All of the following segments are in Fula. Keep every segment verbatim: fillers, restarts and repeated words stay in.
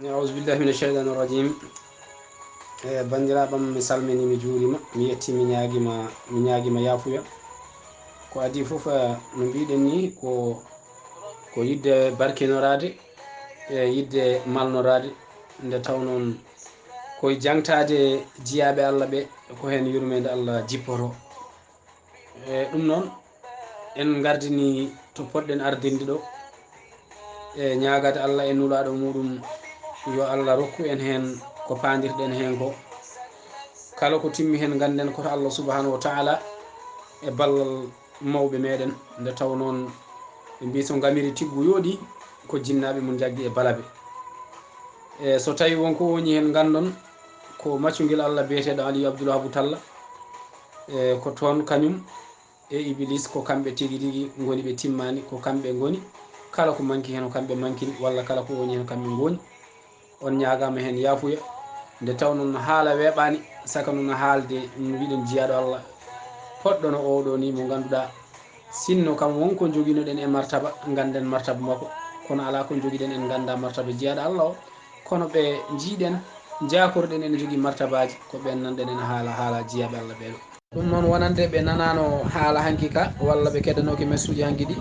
Auzubillahi mina shaytani rajim. E, banndiraaɓam, mi salmini, mi juurima, mi yetti, mi ñaagima, mi ñaagima yaafuya. Ko adii fof, e, no mbiɗen ni, ko, ko yiɗde barkinoraade, e, yiɗde malnoraade, nde taw noon koye jaŋtaade jiyaaɓe Allah ɓe, ko heen yurmeende Allah jippoto. E, ɗum noon, en ngardini to poɗɗen ardirde ɗo, e, ñaagaade Allah e Nulaaɗo muɗum, yo Allah rokku en heen ko paandirɗen heen ko. Kala ko timmi heen, ngannden ko to Allah subhanahu wa taala e ballal mawɓe meɗen. Nde taw noon, ɓe mbii so ngamiri tiggu yooɗi, ko jinnaaɓe mum njaggi e balabe. E, so tawi won ko woni heen, nganndon ko maccungel Allah biyeteeɗo Aliyu Abdul Wahabu Talla, e, ko toon kañum e Ibilis, ko kamɓe tigi rigi ngoni, ɓe timmaani, ko kamɓe ngoni. Kala ko manki heen, ko kamɓe mankini, walla kala ko woni heen, kamɓe ngoni. On ñaagaama heen yaafuya. Nde taw noon haala weeɓaani, saka noon haalde no mbiɗen jiyaaɗo Allah, poɗɗo no oo ɗoo ni, mo ngannduɗaa, sinno kam won ko njoginoɗen e martaba, ngannden martaba makko, kono alaa ko njogiɗen en ngannda martaba jiyaaɗo Allah o. Kono ɓe njiiɗen, njaakorɗen ene njogii martabaaji, ko ɓeen nanɗen ene haala, haala jiyaaɓe Allah ɓee ɗoo. Ɗum noon, wonande ɓe nanaano haala hanki ka, walla ɓe keddanooki messuuji hanki ɗi,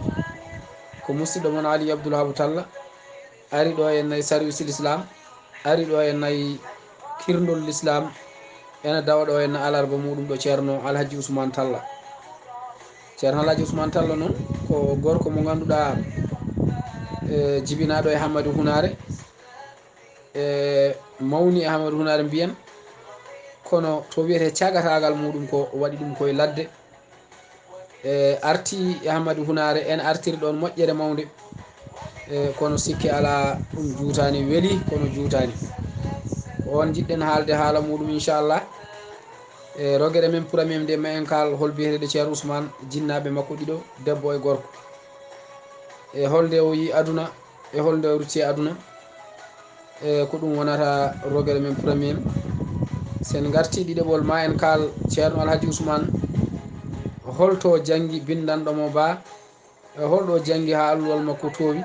ko musidɗo mon Aliyu Abdul Wahabu Talla, ari ɗo e nay Sarwis Lislaam, ari ɗo e nay Kirndol Lislaam, ene dawa ɗo e nay alarba muɗum ɗo Ceerno Alhaji Usmaan Talla. Ceerno Alhaji Usmaan Talla noon ko gorko mo ngannduɗaa, e, jibinaaɗo e Hammadi Hunaare, e, mawni e Hammadi Hunaare mbiyen, kono to wiyetee cagataagal muɗum ko waɗi ɗum koye ladde. E, arti e Hammadi Hunaare, en artiri ɗoon moƴƴere mawnde. E, kono sikke alaa, ɗum juutaani, weli, kono juutaani. Ko oon njiɗɗen haalde haala muɗum, inchallah. E, rogere men premier nde, ma en kaal hol biyeteeɗo Ceerno Usmaan, jinnaaɓe makko ɗiɗo, debbo e gorko. E, holde o yii aduna, e holde o rutti e aduna. E, ko ɗum wonata rogere men premier. Sen ngarti ɗiɗaɓol, ma en kaal Ceerno Alhaji Usmaan, holto janngi, binndanɗo mo ba, e holɗo janngi haa alluwal makko toowi.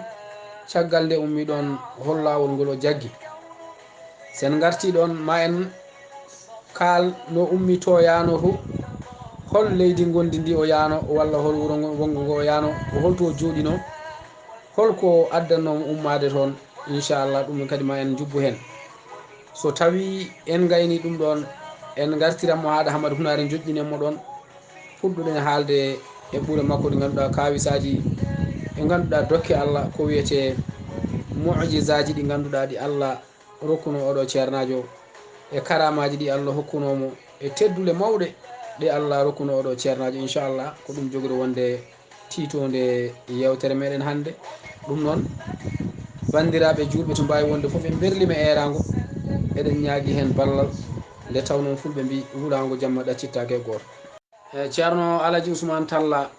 Caggal nde ummi ɗoon, hol laawol ngol o jaggi. Sen ngarti ɗoon, ma en kaal no ummi to yaano to, hol leydi ngondi ndi o yaano, walla hol wuro ngo, wonngo ngo o yaano, ko holto o jooɗino, hol ko addannoo mo ummaade toon. Inchallah, ɗum kadi ma en njubbu heen. So tawi en ngayni ɗum ɗoon, en ngartiran mo haaɗa Hammadi Hunaare, njoƴƴinen mo ɗoon, puɗɗuɗen haalde e ɓure makko ɗi ngannduɗaa, kawisaaji ɗi ngannduɗaa, dokke Allah, ko wiyetee mu'jizaaji ɗi ngannduɗaa ɗi Allah rokkuno oɗo ceernaajo, e karamaaji ɗi Allah hokkuno mo, e teddule mawɗe ɗe Allah rokkuno oɗo ceernaajo. Inchallah, ko ɗum jogori wonde tiitoonde yeewtere meɗen hannde. Ɗum noon, banndiraaɓe juulɓe to mbaawi wonde fof, en mberlima e eeraango, eɗen ñaagi heen ballal, nde taw noon fulɓe mbii, wulaango jamma ɗaccittaake e gooto. E, Ceerno Alhaji Usmaan Talla,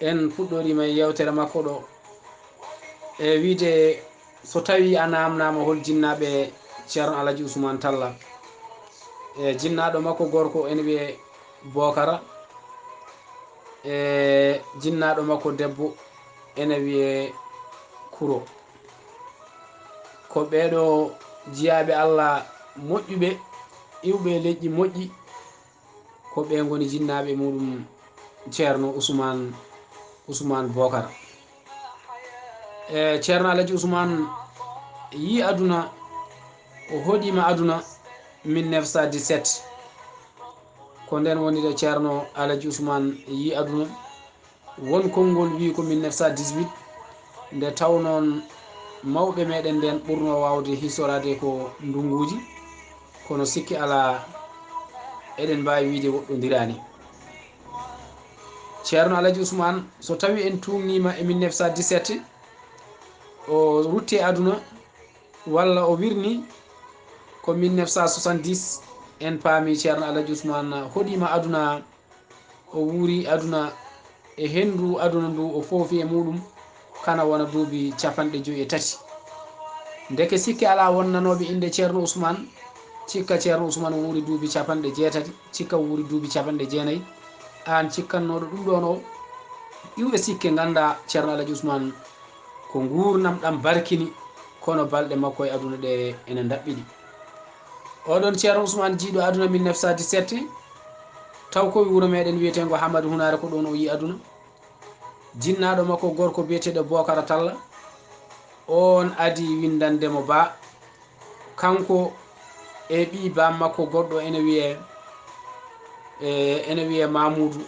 en puɗɗoriima e yeewtere makko ɗo, e wiide, so tawii a naamnaama hol jinnaaɓe Ceerno Alhaji Usmaan Talla, e, jinnaaɗo makko gorko ene wiyee Bookara, e, jinnaaɗo makko debbo ene wiyee Kuro. Ko ɓee ɗoo jiyaaɓe Allah moƴƴuɓe, iwɓe e leƴƴi moƴƴi, ko ɓe ngoni jinnaaɓe muɗum Ceerno Usmaan, Usmaan Bookara. E, Ceerno Alhaji Usmaan yii aduna, o hoɗiima aduna mille neuf cent dix-sept. Ko ndeen woni nde Ceerno Alhaji Usmaan yii aduna. Won konngol wii ko mille neuf cent dix-huit, nde taw noon mawɓe meɗen ndeen ɓurnoo waawde hisoraade ko ndunnguuji, kono sikke alaa, eɗen mbaawi wiide woɗɗondiraani. Ceerno Alhaji Usmaan, so tawii en tuugniima e mille neuf cent dix-sept, o rutti e aduna, walla o wirni ko mille neuf cent soixante-dix, en paami Ceerno Alhaji Usmaan hoɗiima aduna, o wuuri aduna, e henndu aduna ndu o foofi e muɗum, kana wona duuɓi capanɗe joyi e tati. Ndeke sikke alaa, won nanooɓe innde Ceerno Usmaan, cikka Ceerno Usmaan wuuri duuɓi capanɗe jeetati, cikka wuuri duuɓi capanɗe jeenayi. Aan cikkannooɗo ɗum ɗoon o, iw e sikke, nganndaa Ceerno Alhaji Usmaan ko nguurndam ɗam barkini, kono balɗe makko e aduna ɗe ene ndaɓɓiɗi. Oɗon Ceerno Usmaan jiiɗo aduna mille neuf cent dix-sept, taw koye wuro meɗen wiyeteengo Hamadu Hunaare, ko ɗoon o yi aduna. Jinnaaɗo makko gorko biyeteeɗo Bookara Talla, oon adi winndande mo ba. Kanko e ɓii baam makko goɗɗo ene wiyee, e, ene wiyee Mamuudu,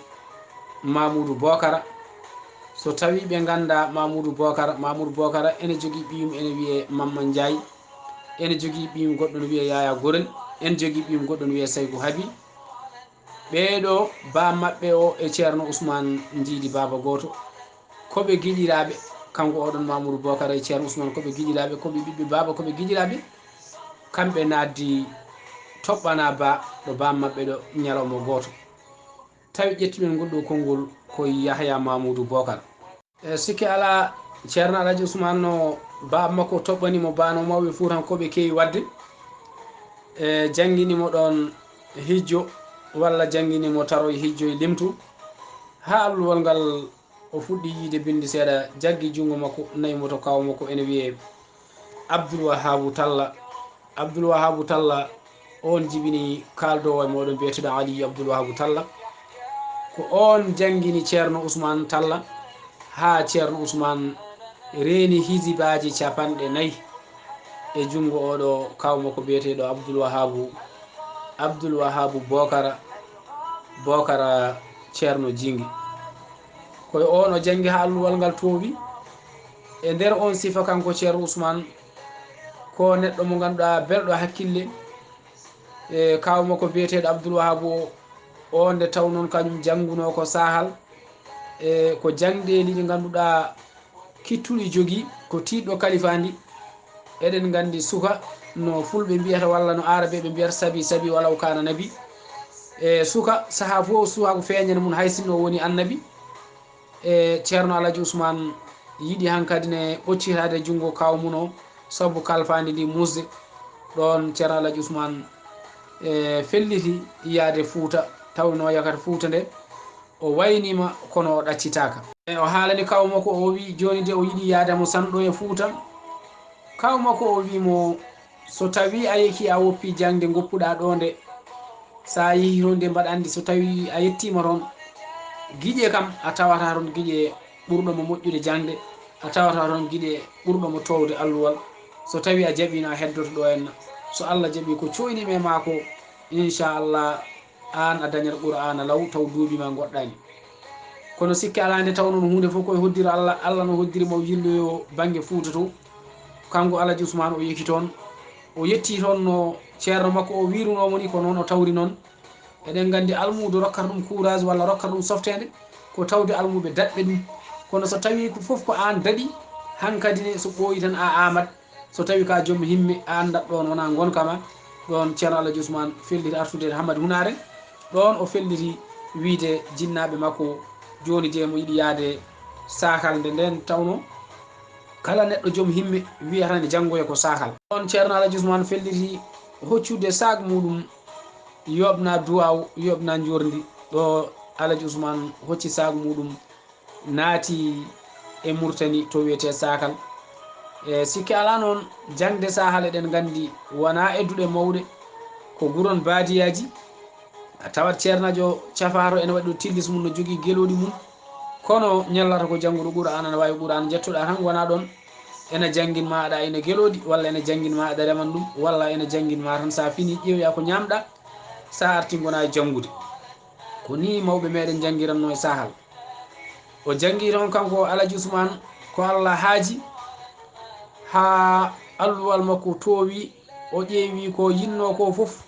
Mamuudu Bookara. So tawii ɓe nganndaa Mamuudu Bookara, Mamuudu Bookara ene jogii ɓiyum ene wiyee Mamma Njaay, ene jogii ɓiyum goɗɗo no wiyee Yaaya Gorel, ene jogii ɓiyum goɗɗo no wiyee Sayku Habi. Ɓee ɗoo, baam maɓɓe o e Ceerno Usmaan njiidi baaba gooto. Ko ɓe giɗiraaɓe, kanko oɗon Mamuudu Bookara e Ceerno Usmaan, ko ɓe giɗiraaɓe, ko ɓe ɓiɓɓe baaba, ko ɓe giɗiraaɓe. Kamɓe naatdi toɓɓana ba ɗo baam maɓɓe ɗo ñalawma gooto. Tawi ƴettuɗen ngol ɗoo konngol ko Yahaya Mamuudu Bookara. E, sikke alaa, Ceerno Alhaji Usmaan no baaba makko toɓɓani mo ba no mawɓe Fuutankooɓe keewi waɗde. E, janngini mo ɗoon hijjo, walla janngini mo taroy hijjo e limtu, haa alluwal ngal o fuɗɗi yiyde binndi seeɗa, jaggi junngo makko, nayi mo to kaaw makko ene wiyee Abdul Wahaabu Talla. Abdul Wahaabu Talla, oon jibini kaaldoowo e mooɗon biyeteeɗo Aliyu Abdul Wahaabu Talla. Ko oon janngini Ceerno Usmaan Talla, haa Ceerno Usmaan reeni hizibaaji capanɗe nayi e junngo oo ɗoo kaaw makko biyeteeɗo Abdul Wahaabu, Abdul Wahaabu Bookara, Bookara Ceerno Jiingi. Ko e oon o janngi haa alluwal ngal toowi. E nder oon sifa, kanko Ceerno Usmaan, ko neɗɗo mo ngannduɗaa belɗo hakkille. E, kaaw makko biyeteeɗo Abdul Wahaabu o, o nde taw noon kañum janngunoo ko saahal. E, ko jaŋdeeli ɗi ngannduɗaa kittuɗi jogii, ko tiiɗɗo kalifaandi. Eɗen nganndi suka, no Fulɓe mbiyata walla no Aarabeeɓe mbiyata, sabi, sabi walaw kaana nabi. E, suka, sahaa fof, suka ko feeñere mum, hay sinno o woni annabi. E, Ceerno Alhaji Usmaan yiɗi hankadi ne ɓoccitaade junngo kaaw mum o, sabu kalfaandi ndi muusde. Ɗoon Ceerno Alhaji Usmaan, e, felliti yaade Fuuta, tawnoo yakata Fuuta nde o wayniima, kono o ɗaccitaaka. E, o haalani kaaw makko, o wiyi jooni de o yiɗi yaade mo sanɗo e Fuuta. Kaaw makko o wiyi mo, so tawii a yehii a woppii jaŋde ngoppuɗaa ɗoo nde, so a yehii toon de mbaɗa anndi, so tawii a yettiima toon, giƴe kam a tawata toon giƴe ɓurɗo mo moƴƴude jaŋde, a tawata toon giƴe ɓurɗo mo toowde alluwal. So tawii a jaɓiino a heddoto ɗoo henna. So Alla jaɓii ko cooyni-mi e maa ko, inchallah, aan a dañat Qur'aana law taw duuɓi maa ngoɗɗaani. Kono sikke alaa nde tawnoo huunde fof ko e hoddiro Alla, Alla no hoddiri mo yilloyo bannge Fuuta to. Kanko Alhaji Usmaan o yehi toon, o yettii toon no ceerno makko o wiirunoo mo ni, ko noon o tawri noon. Eɗen nganndi almuudo rokkata ɗum courage walla rokkata ɗum softeende, ko tawde almuuɓe daɗɓe ɗum. Kono so tawii ko fof ko aan daɗi, hankadi ne so ɓooyi tan a aamat. So tawii ka joom himme, a anndat ɗoon wonaa ngonka ma. Ɗoon Ceerno Alhaji Usmaan felliti artude e Hamadi Hunaare. Ɗoon o felliti wiyde jinnaaɓe makko, jooni de mo yiɗi yahde Saakal, nde ndeen tawnoo kala neɗɗo joom himme wiyata ne janngoya ko Saakal. Ɗoon Ceerno Alhaji Usmaan felliti hoccude saak muuɗum, yoɓna duwaaw, yoɓna njoorndi. Ɗo Alhaji Usmaan hocci saak muuɗum, naati e Murtani to wiyetee Saakal. E sikke alaa noon, jaŋde Saakal eɗen nganndi wonaa e duɗe mawɗe, ko guron baadiyaaji. A tawat ceernaajo cafaato ene waɗi ɗo tillis mum, no jogii gelooɗi mum, kono ñallata ko janngude Qur'aana, ana waawi Qur'aana, njettoɗaa tan wonaa ɗoon, ene janngin ma aɗa ayna gelooɗi, walla ene janngin ma aɗa reman ɗum, walla ene janngin ma tan, so a finii ƴeewoya ko ñaamɗaa, so a artii ngonaa e janngude. Ko nii mawɓe meɗen njanngiratnoo e Saakal. O janngi toon kanko Alhaji Usmaan ko Alla haaji, haa alluwal makko toowi, o ƴeewi ko yinnoo ko fof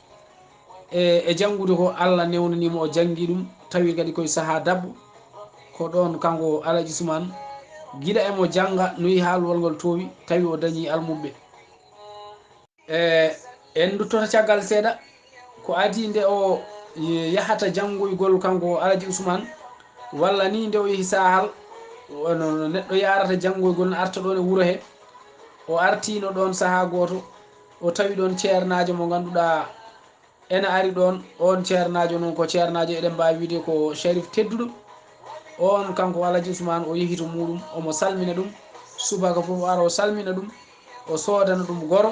e, e janngude ko, Alla newnanii mo, o janngi ɗum, tawi kadi koye sahaa daɓɓo. Ko ɗoon kanko Alhaji Usmaan, gila e mo jannga, no yehi haa alluwal ngol toowi, tawi o dañii almuɓɓe. E, en nduttoto caggal seeɗa, ko adii nde o yahata janngoygol kanko Alhaji Usmaan, walla nii nde o yehi Saakal, no neɗɗo yahrata janngoygol, no arta ɗoon e wuro he. O artiino ɗoon sahaa gooto, o tawi ɗoon ceernaajo mo ngannduɗaa ene ari ɗoon. Oon ceernaajo noon ko ceernaajo, eɗen mbaawi wiyde ko Sharif tedduɗo. Oon kanko Alhaji Usmaan o yehi to muuɗum, omo salmina ɗum. Subaka fof o ara o salmina ɗum. o soodana ɗum goro.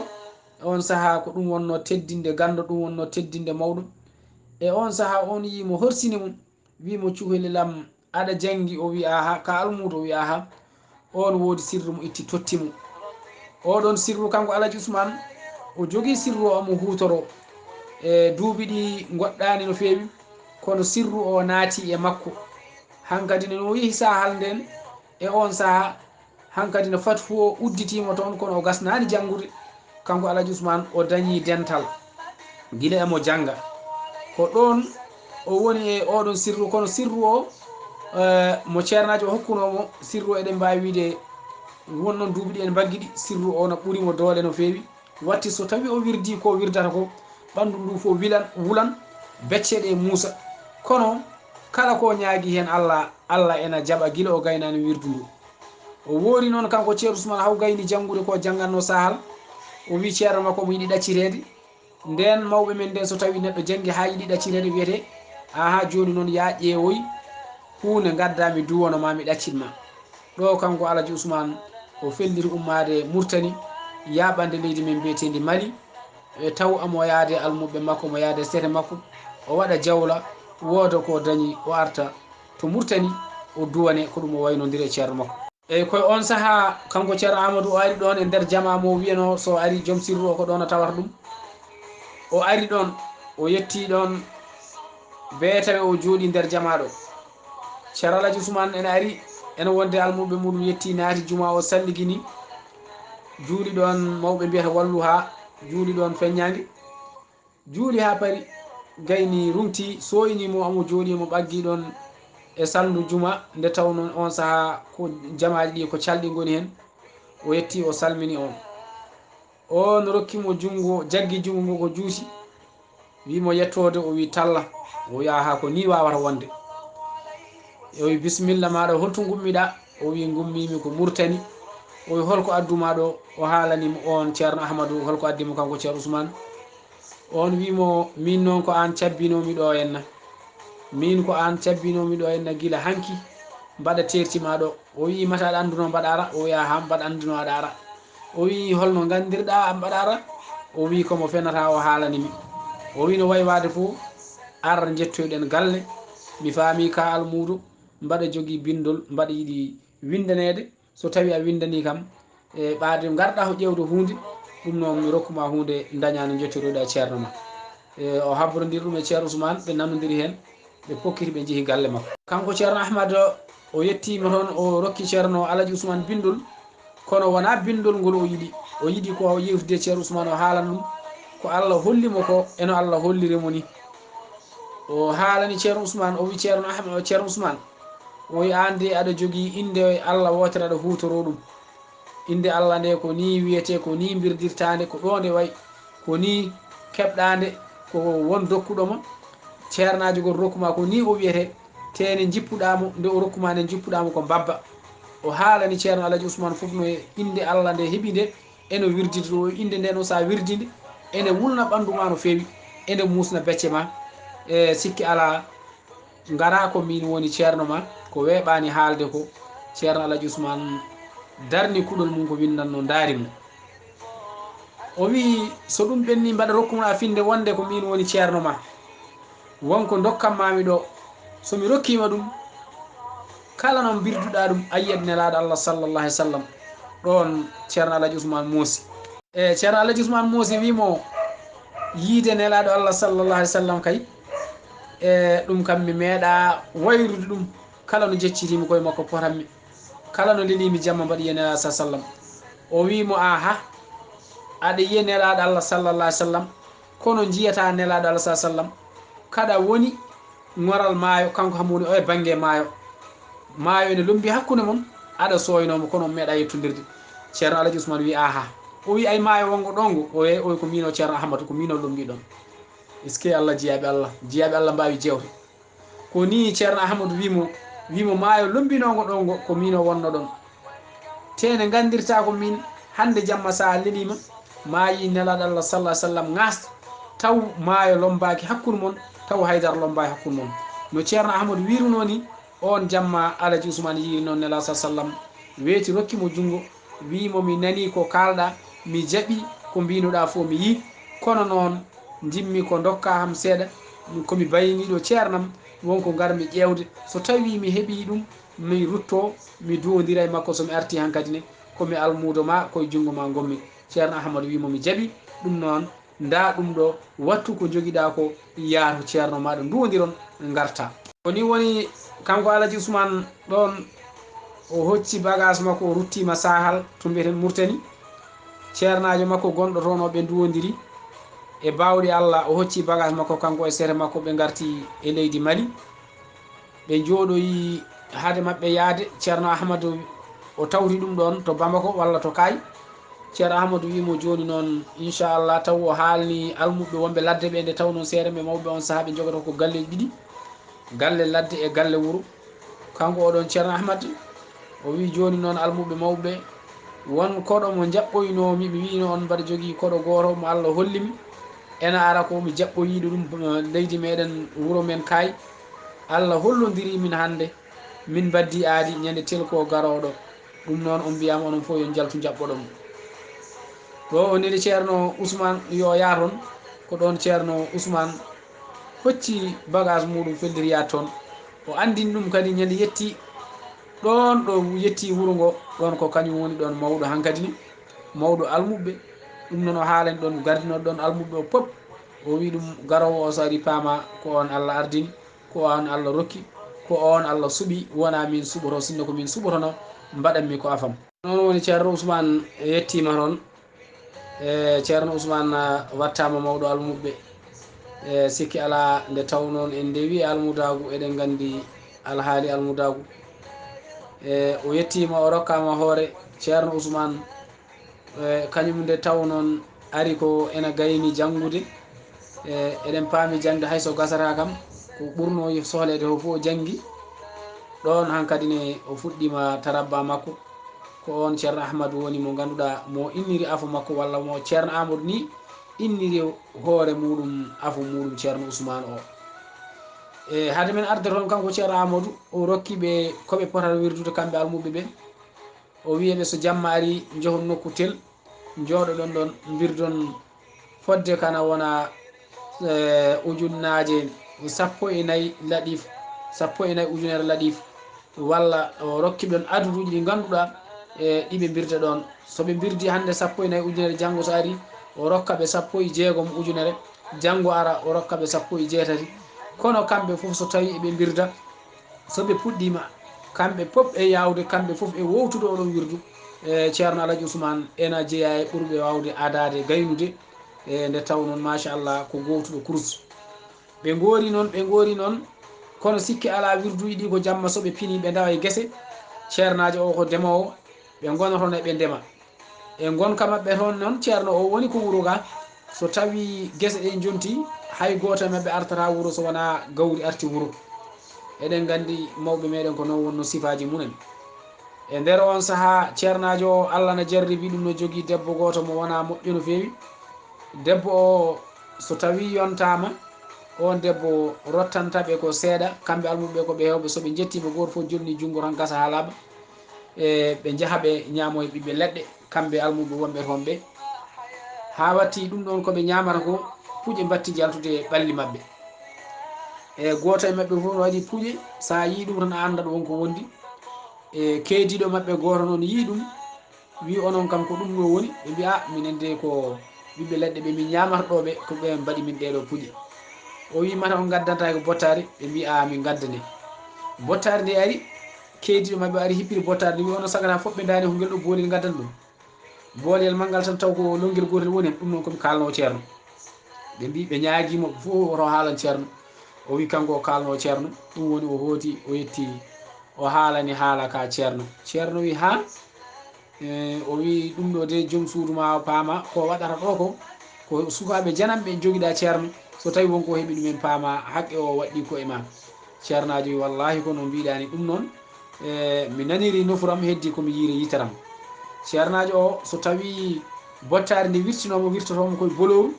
E on sahaa ko ɗum wonnoo teddinde ganndo, ɗum wonnoo teddinde mawɗum. E on sahaa on yii mo, horsini mo, wii mo, "Cukalel am, aɗa janngi?" O wii, "Aha." "Ka almuudo?" O wii, "Aha." On woodi sirru mo itti totti mo. Oɗon sirru, kanko Alhaji Usmaan, o jogii sirru o, omo huutoroo. E duuɓi ɗi ngoɗɗaani no feewi, kono sirru o naati e makko. Hankadi no yehi saahal nden, e on sahaa, hankadi no fathu o udditii mo toon, kono o gasnaani janngude. Kanko Alhaji Usmaan, o dañii dental gila emo jannga. Ko ɗoon o woni e oɗon sirru, kono sirru o, eh, mo ceernaajo o hokkunoo mo, sirru o eɗen mbaawi wiide won noon duuɓi ɗi en mbaggi ɗi, sirru o no ɓuri mo doole no feewi. Watti so tawi o wirdi ko wirdata ko, ɓanndu ndu fof wilan, wulan, becce ɗe muusa. Kono kala ko ñaagi heen Allah, Allah ena jaɓa gila o gaynaani wirdu ndu. O woori noon kanko Ceerno Usmaan, haw gayni janngude ko janngannoo saahal. O wii ceerno makko omo yiɗi ɗacciteede. Ndeen mawɓe men ndeen, so tawi neɗɗo janngi haa yiɗi ɗacciteede, wiyetee, "Aha, jooni noon yaa ƴeewoy huunde ngaddaa mi duwano ma, mi ɗaccit ma." Ɗo kanko Alhaji Usmaan o felliti ummaade Murtani, yaaɓande leydi men mbiyeteendi Mali, e taw omo yaade almuɓɓe makko, omo yaade sete makko, o waɗa jawla, wooda ko dañi, o arta to Murtani, o duwane, ko ɗum o waynondiri e ceerno makko. Eyi, koye on sahaa, kanko Ceerno Amadou, o ari ɗoon e nder jamaa mo wiyanoo, so ari joom sirru o ko ɗoon o tawata ɗum. O ari ɗoon, o yettii ɗoon, bee tawi o jooɗii nder jamaa ɗo. Ceerno Alhaji Usmaan ene ari, ene wonde almuɓɓe muɗum, yettii, naati jumaa o, salligini, juuli ɗoon, mawɓe mbiyata walluhaa, juuli ɗoon feññaange. Juuli haa pari, gayni ruŋti, sooyni mo, omo jooɗii, omo ɓaggii ɗoon e salndu juma, nde tawnoo on sahaa ko jamaaji ɗi ko calɗi ngoni heen. O yettii, o salmini on. On rokki mo junngo, jaggi junngo ngo ko juuti, wii mo yettoode, o wii talla, o wii, "Aha, ko nii waawata wonde." O wii, "Bisimilla maaɗa, holto ngummiɗaa?" O wii, "Ngummiimi ko Murtani." O wii, "Holko addu maa ɗo?" O haalani mo on Ceerno Ahmadu, holko addi mo kanko Ceerno Usmaan. On wii mo, "Miin noon ko aan cabbinoomi ɗo henna. Miin ko aan cabbinoomi ɗo henna gila hanki, mbaɗa teerti maa ɗo." O wii, "Mata aɗa anndunoo mbaɗa ara?" O wii, "Aha, mbaɗa anndunoo aɗa ara." O wii, "Holno nganndirɗaa mbaɗa ara?" O wii, "Ko mo fenata o haalani mi." O wii, "No wayi waade fof, ar njettoyɗen galle. Mi faami ka almuudo, mbaɗa jogii binndol, mbaɗa yiɗi winndaneede. So tawi a winndanii kam, e ɓaade ngarɗaa ko ƴeewde huunde, ɗum noon mi rokku ma huunde, ndañaa no njettoyɗaa ceerno ma." E o habrondiri ɗum e Ceerno Usmaan, ɓe nanondiri heen, ɓe pokkiti, ɓe njehi galle makko. Kanko Ceerno Ahmad, o yettiima toon, o rokki Ceerno Alhaji Usmaan binndol, kono wonaa binndol ngol o yiɗi. O yiɗi ko o yewtide e Ceerno Usmaan, o haalana ɗum ko Allah holli mo ko, e no Allah holliri mo ni. O haalani Ceerno Usmaan, o wi Ceerno Ahmad, Ceerno Usmaan, o wi, "Aan de aɗa jogii innde Allah wootere, aɗa huutoroo ɗum. Innde Allah nde ko nii wiyetee, ko nii mbirdirtaa nde, ko ɗo nde wayi, ko nii keɓɗaa nde, ko won dokkuɗo ma, ceernaajo goɗɗo rokku ma, ko nii o wiyetee, tee nde njippuɗaa mo, nde o rokku ma nde njippuɗaa mo ko mbabba." O haalani Ceerno Alhaji Usmaan fof no e innde Allah nde heɓi nde, e no wirdirtoo innde nde, no so a wirdii nde, ene wulna ɓanndu ma no feewi, ene muusna becce ma. E sikki alaa, ngaraa ko miin woni ceerno ma, ko weeɓaani haalde ko. Ceerno Alhaji Usmaan darni kuɗol mum ko winndannoo, ndaari mo. O wii, "So ɗum ɓenni, mbaɗa rokku ma finnde wonde ko miin woni ceerno ma. Won ko ndokkan maa mi ɗo. So mi rokkii ma ɗum, kala no mbirduɗaa ɗum, a yiyat Nelaaɗo Allah sallallahu alaihi wasallam." Ɗoon Ceerno Alhaji Usmaan moosi. E Ceerno Alhaji Usmaan moosi, wii mo, "Yiide Nelaaɗo Allah sallallahu alaihi wasallam kay, e ɗum kam mi meeɗaa wayrude ɗum. Kala no jeccitiimi koye makko potammi. Kala no leliimi jamma mbaɗa yiya Nelaaɗo sallallahu alaihi wasallam." O wii mo, "Aha, aɗa yiya Nelaaɗo Allah sallallahu alaihi wasallam, kono njiyataa Nelaaɗo Allah sallallahu alaihi wasallam. Kaɗa woni ŋoral maayo, kanko hamo woni o e bannge maayo. Maayo ene lombi hakkunde mon, aɗa sooynoo mo, kono on meeɗaa yettondirde." Ceerno Alhaji Usmaan wii, "Aha." O wii, "Ay maayo wonngo ɗo ngo?" O wii, "O wii, ko miin o Ceerno Ahmadu, ko miin o lombi ɗoon." Est-ce que Allah, jiyaaɓe Allah, jiyaaɓe Allah mbaawi jeewte. Ko nii Ceerno Ahmadu wii mo, wii mo, "Maayo lombinoongo ɗo ngo, ko miin o wonno ɗoon. Tee ne nganndirtaa ko miin, hannde jamma so a leliima, maa yii Nelaaɗo Allah sallallahu alaihi wasallam ngaasta, taw maayo lombaaki hakkunde mon, taw haydara lombaaki hakkunde mon." No Ceerno Ahmadu wiirunoo nii, oon jamma Alhaji Usmaan yiiri noon Nelaaɗo sallallahu alaihi wasallam, weeti rokki mo junngo, wii mo, "Mi nanii ko kaalɗaa, Mi jaɓi ko mbinuɗaa fof, mi yii. Kono noon, njimmi ko ndokkaa am seeɗa, ko mi bayiniiɗo ceernam, won ko ngarmi ƴeewde. So tawii mi heɓii ɗum, mi ruttoo, mi duwondira e makko so mi artii hankadi ne. Ko mi almuudo maa, ko e junngo maa ngonmi. Ceerno Ahmadu wii mo, mi jaɓi. Ɗum noon, ndaa ɗum ɗo, wattu ko njogiɗaa ko, yaa to ceerno maaɗa, nduwondiron, ngartaa. Ko nii woni, kanko Alhaji Usmaan ɗoon, o hocci bagaas makko, o ruttiima Saahal, to mbiyeten Murtani. Ceernaajo makko gonɗo toon o, ɓe nduwondiri. E baawɗe Alla, o hocci bagaas makko, kanko e sere makko, ɓe ngarti e leydi Mali. Ɓe njooɗoyi hade maɓɓe yahde, Ceerno Ahmadu o tawti ɗum ɗoon to Bamako walla to Kaay. Ceerno Ahmadu wii mo, jooni noon, inchallah, taw o haalni almuɓɓe wonɓe ladde ɓe, nde taw noon seeɗa ɓe mawɓe on sahaa ɓe njogata ko galleeji ɗiɗi, galle ladde e galle wuro. Kanko oɗon Ceerno Ahmad, o wii, jooni noon almuɓɓe mawɓe, won koɗo mo njaɓɓoynoomi, mi wiino on mbaɗa jogii koɗo gooto mo Alla holli mi, ena ara ko mi jaɓɓoyiiɗo ɗum, eh, leydi meɗen, wuro men Kaay. Alla hollondiri min hannde, min mbaddii aadi ñande telko garooɗo. Ɗum noon on mbiyaama onon fof yo njaltu njaɓɓoɗon. Ɗo o neli Ceerno Usmaan yo o yah toon, ko ɗoon Ceerno Usmaan hocci bagaas muuɗum felliti yaade toon. O anndini ɗum kadi ñande yetti ɗoon ɗo yetti wuro ngo, ɗoon ko kañum woni ɗoon mawɗo hankadi ne, mawɗo almuɓɓe. Ɗum noon o haalani ɗoon gardinooɗo ɗoon almuɓɓe o pop. O wii ɗum garoowo o so ari paama ko oon Alla ardini, ko oon Alla rokki, ko oon Alla suɓi, wonaa min suɓoto, sinno ko min suɓotono, mbaɗanmi ko afam. Noon woni Ceerno Usmaan yettiima toon. E, Ceerno Usmaan, ah, wattaama mawɗo almuɓɓe. E, sikki alaa nde taw noon en ndewi e almudaagu, eɗen nganndi alhaali almudaagu. E, o yettiima, o rokkaama hoore. Ceerno Usmaan, e, kañum nde taw noon ari ko ena gayni janngude. E, eɗen paami jaŋde hay so gasataa kam, ko ɓurnoo sohleede ko fof o janngi. Ɗoon hankadi ne o fuɗɗiima tarabba makko. Ko oon Ceerno Ahmadu woni mo ngannduɗaa mo inniri afo makko, walla mo Ceerno Aamadu ni inniri hoore muuɗum afo muuɗum Ceerno Usmaan o. E, hade men arde toon kanko Ceerno Aamadu, o rokki ɓe ko ɓe potata wirdude kamɓe almuɓɓe ɓe. O wiya ɓe so jamma ari, njohon nokku tel, njooɗoɗon ɗoon, mbirdon fodde kana wona, eh, ujunnaaje sappo e nayi laɗif, sappo e nayi ujunere laɗif, walla o rokki ɓe ɗoon aduduuji ɗi ngannduɗaa, e, ɗi ɓe mbirda ɗoon. So ɓe mbirdi hannde sappo e nayi ujunere, janngo so ari, o rokka ɓe sappo e jeegom ujunere, janngo ara, o rokka ɓe sappo e jeetati. Kono kamɓe fof, so tawii eɓe mbirda, so ɓe puɗɗiima, kamɓe pop e yaawde, kamɓe fof e wowtude oɗon wirdu, e Ceerno Alhaji Usmaan ena jeyaa e ɓurɓe waawde adaade, gaynude, e nde taw noon, machallah, ko goowtuɗo kurus. Ɓe ngoori noon, ɓe ngoori noon, kono sikke alaa, wirduuji ɗi ko jamma, so ɓe pinii, ɓe ndawa e gese. Ceernaajo o ko ndemoowo, ɓe ngona toon e ɓe ndema. E ngonka maɓɓe toon noon, Ceerno o woni ko wuro ga. So tawii gese ɗe njonti, hay gooto e maɓɓe artataa wuro so wonaa gawri arti wuro. Eɗen nganndi mawɓe meɗen ko noon wonnoo sifaaji mumen. E nder oon sahaa, ceernaajo o, Alla na jarribi ɗum, no jogii debbo gooto mo wonaa moƴƴo no feewi. Debbo o, so tawii yontaama, oon debbo rottanta ɓe ko seeɗa, kamɓe almuɓe ɓe ko ɓe heewɓe, so ɓe njettiima, gooto fof jonni junngo tan, gasa haa laaɓa. E ɓe njaha ɓe ñaamoya ɓiɓɓe leɗɗe, kamɓe almuɓe wonɓe toon ɓe. Haa watti ɗum ɗoon ko ɓe ñaamata ko, puƴe mbatti jaltude e ɓalli maɓɓe. E gooto e maɓɓe fof no waɗi puƴe, so a yii ɗum tan a anndat won ko wondi. E keediiɗo maɓɓe gooto noon yii ɗum, wii, "Onon kam ko ɗum ɗo woni?" Ɓe mbii, "A, minen de ko ɓiɓɓe leɗɗe ɓe min ñaamata ɗo ɓe, ko ɓe mbaɗi min ɗee ɗo puƴe." O wii, "Mata on ngaddantaake bottaari?" Ɓe mbii, "A, min ngaddane." Bottaari nde ari, keediiɗo maɓɓe ari hippiri bottaari nde, wii, "Onon sagata fof ɓe ndaani ko ngel ɗo boolel ngaddan ɗum. Boolel manngal tan taw ko lonngel gootel woni heen, ɗum noon ko mi kaalnoo Ceerno." Ɓe mbii, ɓe ñaagii mo, fof woto haalan Ceerno. O wii, kanko o kaalnoo Ceerno, ɗum woni o hooti, o yetti, o haalani haala ka Ceerno. Ceerno wii, "Haa?" E, o wii, "Ɗum ɗo de, joom suudu ma o paama, ko waɗata ɗo ko, ko sukaaɓe jananɓe njogiɗaa Ceerno, so tawii won ko heɓi ɗumen paama, haqqe o waɗɗii ko e ma." Ceernaajo wii, "Wallaahi ko no mbiɗaa ni ɗum noon, e, mi naniri nofuram, heddi ko mi yiiri yitaram." Ceernaajo o, so tawii bottaari ndi wirtinoo mo, wirtotoo mo koye bolooru,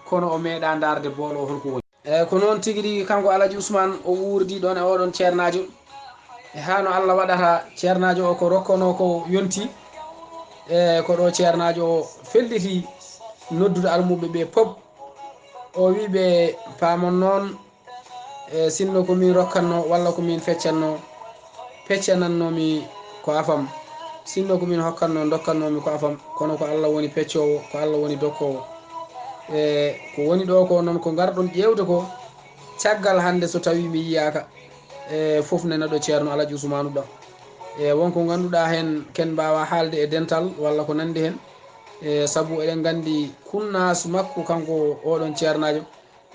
kono o meeɗaa ndaarde boolo o hol ko woni. E, ko noon tigi rigi kanko Alhaji Usmaan o wuurdi ɗoon e oɗon ceernaajo. E haa no Alla waɗata ceernaajo o ko rokkonoo ko yonti. E ko ɗo ceernaajo o felliti noddude almuɓɓe ɓe pop. O wi ɓe, paamon noon, e sinno ko min rokkatno walla ko min feccatno, peccanatnomi ko afam. Sinno ko min hokkatno, dokkatnomi ko afam. Kono ko Allah woni peccoowo, ko Allah woni dokkoowo. E ko woni ɗo ko noon, ko ngarɗon ƴeewde ko, caggal hannde so tawii mi yiyaaka, e fof nena ɗo ceerno Alaji Usmaanu ɗo. E won ko ngannduɗaa heen, ken mbaawa haalde e dental walla ko nanndi heen. E sabu eɗen nganndi kunnaas makko, kanko oɗon ceernaajo,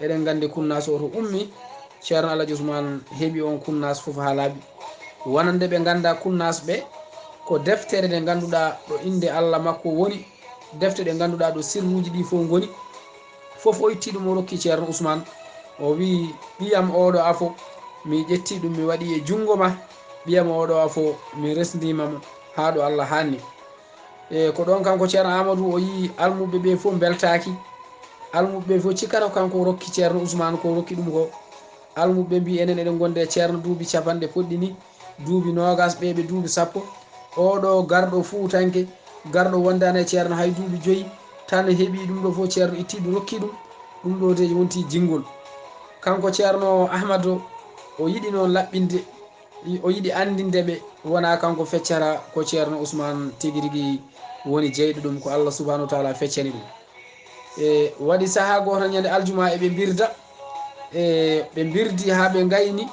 eɗen nganndi kunnaas o to ummi, ceerno Alaji Usmaan heɓi on kunnaas fof haa laaɓi. Wonande ɓe nganndaa kunnaas ɓe, ko deftere nde ngannduɗaa ɗo innde Allah makko woni, defte ɗe ngannduɗaa ɗo sirruuji ɗi fof ngoni. Fof o itti ɗum, o rokki ceerno Usmaan. O wi, ɓiyam oɗo afo, mi ƴetti ɗum, mi waɗi e junngo ma. Ɓiyam oɗo afo, mi resndiima mo haa ɗo Allah haanni. E ko ɗoon kanko ceerno Aamadu o yii almuɓɓe ɓe fof mbeltaaki. Almuɓɓe ɓe fof cikkata ko kanko rokki ceerno Usmaan ko rokki ɗum ko. Almuɓɓe mbi, enen eɗen ngondi e ceerno duuɓi capanɗe poɗɗi ni, duuɓi noogas, ɓe ɓe duuɓi sappo. Oɗo garɗo fuutanke, garɗo wondaani e ceerno hay duuɓi joyi, tan heɓi ɗum ɗo fof, ceerno itti ɗum rokki ɗum. Ɗum ɗo de wonti jinngol. Kanko ceerno Ahmadu o yiɗi noon laɓɓinde, o yiɗi anndinde ɓe wonaa kanko feccata, ko ceerno Usmaan tigi rigi woni jeyɗo ɗum, ko Allah subhaanahu wa taala feccani ɗum. E waɗi sahaa gooto ñande aljuma eɓe mbirda, e ɓe mbirdi haa ɓe ngayni.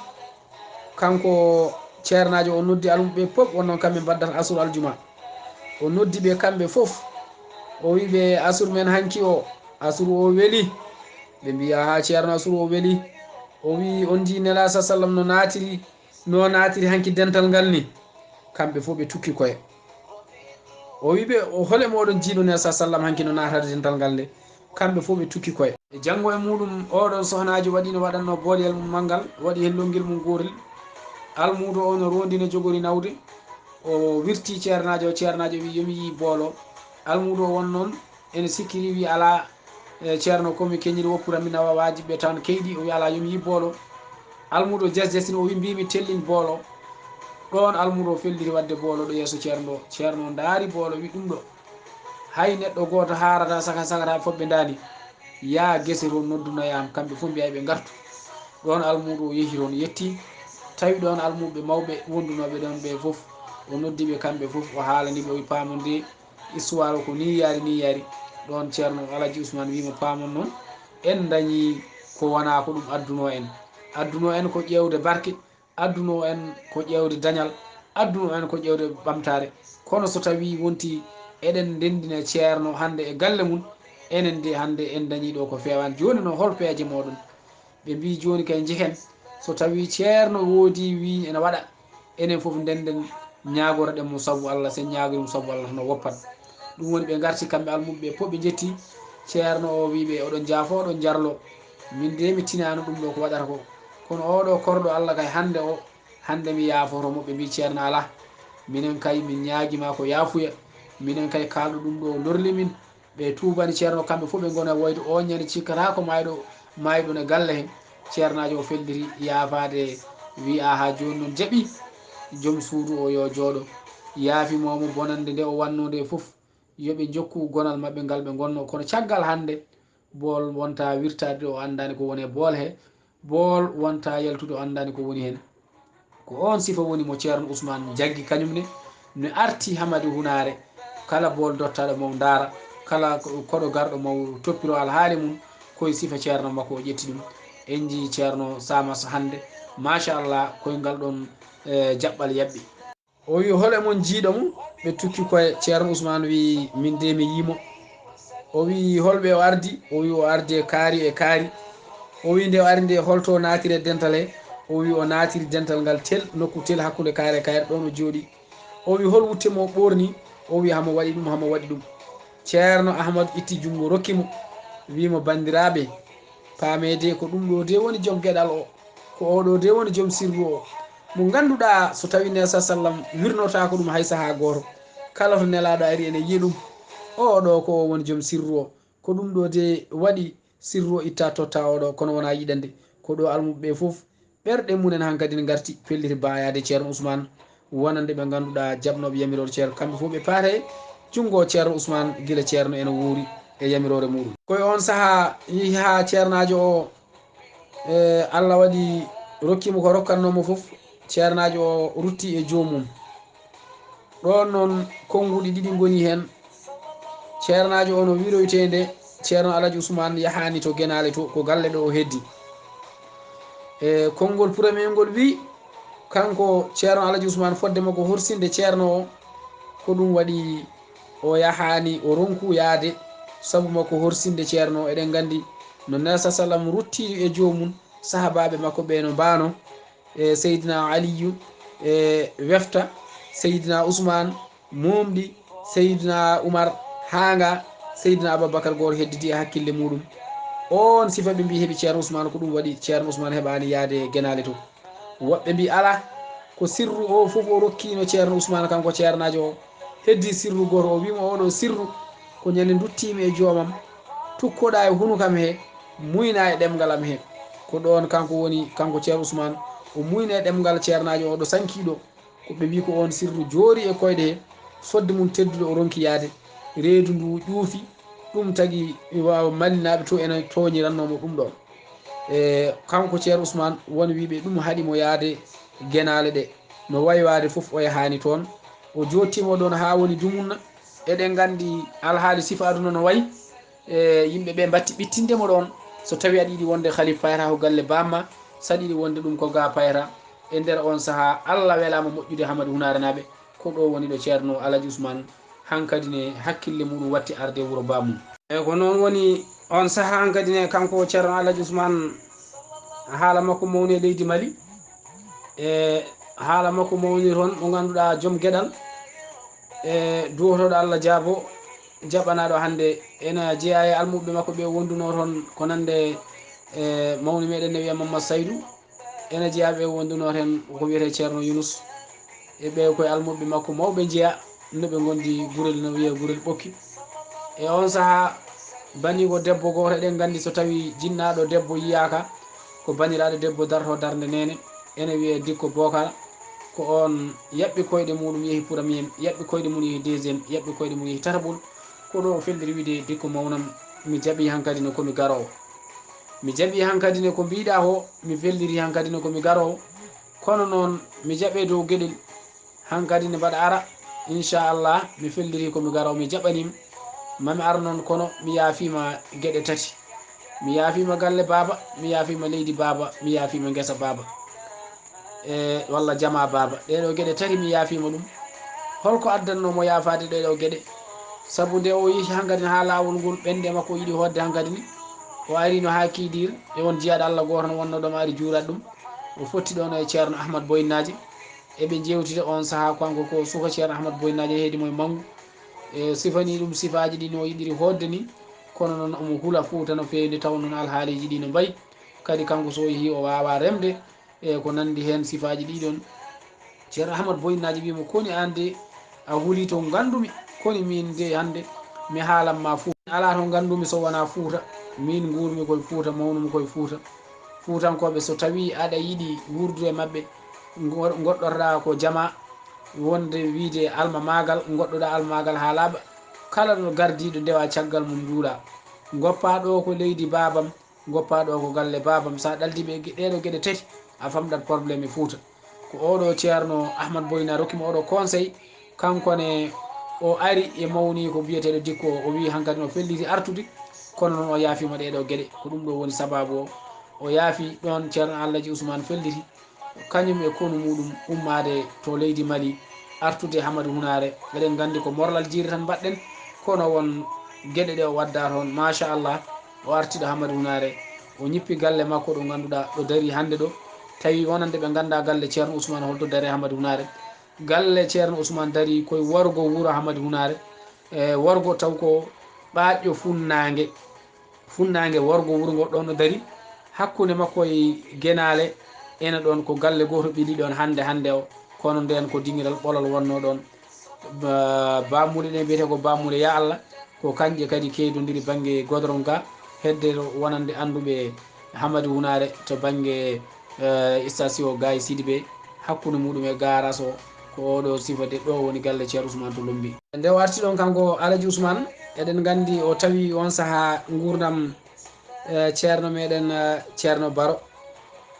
Kanko ceernaajo o noddi almuɓɓe pop, wonno kamɓe mbaddata asuru aljuma. O noddi ɓe kamɓe fof. O wi ɓe, asuru men hanki o, asuru o weli. Ɓe mbi, haa ceerno, asuru o weli. O wi, on ndi Nela sa sallam no naatiri, no naatiri hanki dental ngal ni? Kamɓe fof ɓe tukki koye. O wi ɓe, o hole moɗon jiiɗo Nela sa sallam hanki no naatata dental ngal nde? Kamɓe fof ɓe tukki koye. E janngo e muɗum, oɗon sohnaajo waɗi no waɗatno booleyel mum manngal, waɗi heen lonngel mum goorel. Almuudo o no roondi no jogori nawde. O wirti ceernaajo, ceernaajo wi, yo mi yii boolo. Almuudo o won noon, ene sikkiri wi, alaa, e ceerno, ko mi keñiri woppude, mi nawa waajiɓe tan keyɗi. O wi, alaa, yo mi yii boolo. Almuudo jesjesini, o wi, mbi mi tellin boolo. Ɗoon almuudo o felliti waɗde boolo ɗo yeeso ceerno ɗo. Ceerno o ndaari boolo, wi, ɗum ɗo hay neɗɗo gooto haarata, saka sakata, fof ɓe ndaani. Yaa gese toon, nodduna yam, kamɓe fof mbiya ɓe ngartu. Ɗoon almuudo o yehi toon, yetti, tawi ɗoon almuɓɓe mawɓe wondunooɓe ɗoon ɓe fof. O noddi ɓe kamɓe fof, o haalani ɓe, o wi, paamon de, histoire o ko ni yaari, ni yaari. Ɗoon ceerno Alaji Usmaan wi mo, paamon noon, en ndañi ko wonaa ko ɗum addunoo en. Addunoo en ko ƴeewde barke, addunoo en ko ƴeewde dañal, addunoo en ko ƴeewde ɓamtaare. Kono so tawii wonti eɗen ndenndina ceerno hannde e galle mum, enen de hannde en ndañii ɗo ko feewaani. Jooni noon, hol peeje mooɗon? Ɓe mbii, jooni kay njehen, so tawii ceerno woodii wii ene waɗa, enen fof ndennden ñaagoroɗen mo sabu Allah, so en ñaagorii mo sabu Allah tan o woppat. Ɗum woni ɓe ngarti kamɓe almuɓɓe ɓe fof ɓe njetti ceerno o, wii ɓe, oɗon njaafo, oɗon njarlo, min de mi tinaano ɗum ɗo ko waɗata ko. Kono oɗo korɗo Allah kay hannde o, hannde mi yaafoto mo. Ɓe mbii, ceerno alaa, minen kay min ñaagi ma ko yaafuya, minen kay kaalɗo ɗum ɗo lorli min. Ɓe tuubani ceerno, kamɓe fof ɓe ngona woyde oon ñande cikkata ko maayɗo, maayɗo ne galle heen. Ceernaajo o felliti yaafaade, wii, ahaa, jooni noon jaɓi, joom suudu o yo jooɗo, yaafi mo mo bonannde nde o wannoo nde fof, yo ɓe njokku gonal maɓɓe ngal ɓe ngonnoo. Kono caggal hannde, bool wonta wirtaade o anndaani ko woni e bool he, bool wonta yaltude o anndaani ko woni heen. Ko oon sifa woni mo ceerno Usmaan jaggi kañum ne, no arti Hamadi Hunaare, kala bool dottaaɗo mo ndaara, kala ko-, koɗo garɗo mo toppiro alhaali mum, ko e sifa ceerno makko o ƴetti ɗum. En njii ceerno Samas hannde, machallah, koye ngal ɗoon, eh, jaɓɓal yaɓɓi. O wi, hol e mon jiiɗo mum? Ɓe tukki koye. Ceerno Usmaan wi, min de mi yii mo. O wi, hol ɓe o ardi? O wi, o ardi e kaari e kaari. O wi, nde o ari nde, holto naatiri e dental he? O wi, o naatiri dental ngal tel, nokku tel hakkunde kaari e kaari, ɗoon o jooɗi. O wi, hol wutte mo ɓoorni? O wi, hamo waɗi ɗum, hamo waɗi ɗum. Ceerno Ahmadu itti junngo rokki mo, wi mo, banndiraaɓe, paamee de ko ɗum ɗo de woni joom geɗal o. Ko oɗo de woni joom sirru o, mo ngannduɗaa so tawii Nelaaɗo sallam wirnotaako ɗum hay sahaa gooto. Kala to Nelaaɗo ari ene yiya ɗum. Oɗo ko o woni joom sirru o. Ko ɗum ɗo de waɗi sirru o itta totta oɗo, kono wonaa yiɗande. Ko ɗo almuɓɓe ɓe fof ɓerɗe mum en hankadi ne ngarti pelliti baayaade Ceerno Usmaan, wonande ɓe ngannduɗaa jaɓnooɓe yamirooje Ceerno. Kamɓe fof ɓe paate, junngo Ceerno Usmaan gila Ceerno ena wuuri e yamiroore muuɗum. Ko e oon sahaa yehi haa Ceernaajo o, e, Allah waɗi rokki mo ko rokkatnoo mo fof, Ceernaajo o rutti e joomum. Ɗoon noon konnguɗi ɗiɗi ngoni heen. Ceernaajo o no wiroytee nde Ceerno Alhaji Usmaan yahaani to Genaale to, ko galle ɗo o heddi. E konngol premier ngol wi, kanko Ceerno Alhaji Usmaan fodde makko horsinde Ceerno o, ko ɗum waɗi o yahaani, o ronku yaade, sabu makko horsinde Ceerno o. Eɗen nganndi no Nelsa Sallam rutti e joomum, sahabaaɓe makko ɓe no mbaano, e Seydina Aliyu, e wefta, Seydina Usmaan, momɗi, Seydina Umar, haanga, Seydina Ababakar gooto hedditi e hakkille muuɗum. Oon sifa ɓe mbi heɓi Ceerno Usmaan, ko ɗum waɗi Ceerno Usmaan heɓaani yaade Genaale to. Woɓɓe mbi alaa, ko sirru o fof o rokkiino Ceerno Usmaan, kanko Ceernaajo o. Heddi sirru gooto, o wiimo oɗo sirru ko ñande nduttiimi e joomam, tukkoɗaa e hunukam he, muynaa e ɗemngal am he. Ko ɗoon kanko woni, kanko Ceerno Usmaan, o muyna e ɗemngal Ceernaajo o ɗo sankiiɗo. Ko ɓe mbi ko oon sirru joori e koyɗe he, fodde mum tedduɗo o ronki yaade, reedu ndu ƴuufi, ɗum tagi wa-, Malinaaɓe to ena tooñirannoo mo ɗum ɗoon. E kanko Ceerno Usmaan won wiiɓe ɗum haɗi mo yaade Genaale ɗe, no waywaade fof o yahaani toon. O joottiima ɗoon haa woni dumunna. Eɗen nganndi alhaali sifa aduna no wayi. E yimɓe ɓe mbatti ɓittinde mo ɗoon. So tawii aɗa yiɗi wonde Khalifa payata ko galle bamma, so aɗa yiɗi wonde ɗum ko ga payata. E nder oon sahaa, Allah welaama moƴƴude Hamadi Hunaare naaɓe. Ko ɗo woni ɗo Ceerno Alhaji Usmaan hankadi ne hakkille muɗum watti arde wuro bamum. E ko noon woni oon sahaa hankadi ne kanko Ceerno Alhaji Usmaan haala makko mawni e leydi Mali. E haala makko mawni toon mo ngannduɗaa joom geɗal e duwotooɗo Allah jaabo jaɓanaaɗo hannde ena jeyaa e almuɓɓe makko ɓe wondunoo toon ko nande e mawni meɗen ne wiya Mamad Saydu. Ena jeyaa ɓe wondunoo heen ko wiyetee Ceerno Yunus. E ɓe koye almuɓɓe makko mawɓe njeyaa no ɓe ngondi gurel no wiyee gurel ɓokki. E oon sahaa baniiko debbo gooto, eɗen nganndi so tawii jinnaaɗo debbo yiyaaka, ko baniraaɗo debbo dartoo darnde neene, ene wiyee Dikko Bookara. Ko oon yaɓɓi koyɗe muɗum yehi premier, yaɓɓi koyɗe mum yehi deuxième, yaɓɓi koyɗe mum yehi tataɓol. Ko ɗo o felliri wiide, Dikko mawnam, mi jaɓii hankadi ne ko mi garoowo. Mi jaɓii hankadi ne ko mbiiɗaa ko, mi felliri hankadi ne ko mi garoowo. Kono noon, mi jaɓee dow geɗel, hankadi ne mbaɗa ara, inchallah, mi felliri ko mi garoowo, mi jaɓaniima. Mami ar noon, kono mi yaafiima geɗe tati. Mi yaafiima galle baaba, mi yaafiima leydi baaba, mi yaafiima ngesa baaba. E walla jamaa baaba. Ɗee ɗoo geɗe tati mi yaafiima ɗum. Hol ko addannoo mo yaafaade ɗee ɗoo geɗe? Sabu nde o yehi hankadi haa laawol ngol, ɓernde makko yiɗi hootde hankadi ni. O arino haa Kiidiir, e oon jiyaaɗo Allah gooto no wonnoo ɗo, mo ari juurat ɗum. O fotti ɗoon e Ceerno Ahmad Boynaaji. Eɓe njeewtida oon sahaa, kanko ko suka Ceerno Ahmad Boynaaji, heedi mo e manngu. E sifanii ɗum sifaaji ɗi no yiɗiri hootde ni. Kono noon omo hula Fuuta no feewi, nde taw noon alhaaliiji ɗi no mbayi. Kadi kanko so o yehi o waawaa remde. E ko nanndi heen sifaaji ɗi ɗoon. Ceerno Ahmad Boynaaji wii mo, koni aan de a hulii to nganndumi, koni miin de hannde mi haalan ma Fuuta? Alaa to nganndumi so wonaa Fuuta. Miin nguurmi koye Fuuta, mawnumi koye Fuuta. Fuutankooɓe, so tawii aɗa yiɗi wuurdude e maɓɓe, ngo-, ngoɗɗotoɗaa ko jamaa, wonde wiide almamaagal, ngoɗɗoɗaa almamaagal haa laaɓa. Kala ɗo gardiiɗo ndewa caggal mum njuula. Ngoppaa ɗo ko leydi baabam, ngoppaa ɗo ko galle baabam. So a ɗaldii ɓe ge-, ɗee ɗoo geɗe tati, a famɗat problème e Fuuta. Ko oo ɗoo Ceerno Ahmad Boyna rokki mo oo ɗoo conseil. Kanko ne o ari e mawni ko biyeteeɗo Dikko o, o wii hankadi no felliti artude, kono noon o yaafiima ɗee ɗoo geɗe. Ko ɗum ɗoo woni sabaabu o, o yaafi ɗoon Ceerno Alhaji Usmaan felliti. Kañum e konu muɗum ummaade to leydi Mali, artude Hamadi Hunaare. Eɗen nganndi ko morlal jiiri tan mbaɗɗen, kono won geɗe ɗe o wadda toon. Machallah, o arti ɗo Hamadi Hunaare, o ñippi galle makko ɗo ngannduɗaa ɗo darii hannde ɗo. Tawi wonande ɓe nganndaa galle Ceerno Usmaan holto darii Hamadi Hunaare. Galle Ceerno Usmaan darii koye worgo wuro Hamadi Hunaare, e worgo taw ko ɓaaƴƴo funnaange. Funnaange worgo wuro ngo ɗoon no darii, hakkunde makko e Genaale, ena ɗoon ko galle gooto ɓili ɗoon hannde, hannde o, kono ndeen ko dingiral ɓolal wonnoo ɗoon. Ba-, bammuule ɗe mbiyetee ko bammuule Ya Allah, ko kañƴe kadi keedondiri bannge godorom ga, hedde wonande annduɓe Hamadi Hunaare to bannge, eh, station Gaye Sidibé, hakkunde muɗum e gaaraas o, ko oo ɗoo sifa de, ɗo woni galle Ceerno Usmaan to Lombi. Nde o arti ɗon kanko Alaji Usman, eɗen nganndi o tawi on sahaa nguurndam, eh, ceerno meɗen, eh, ceerno Baro,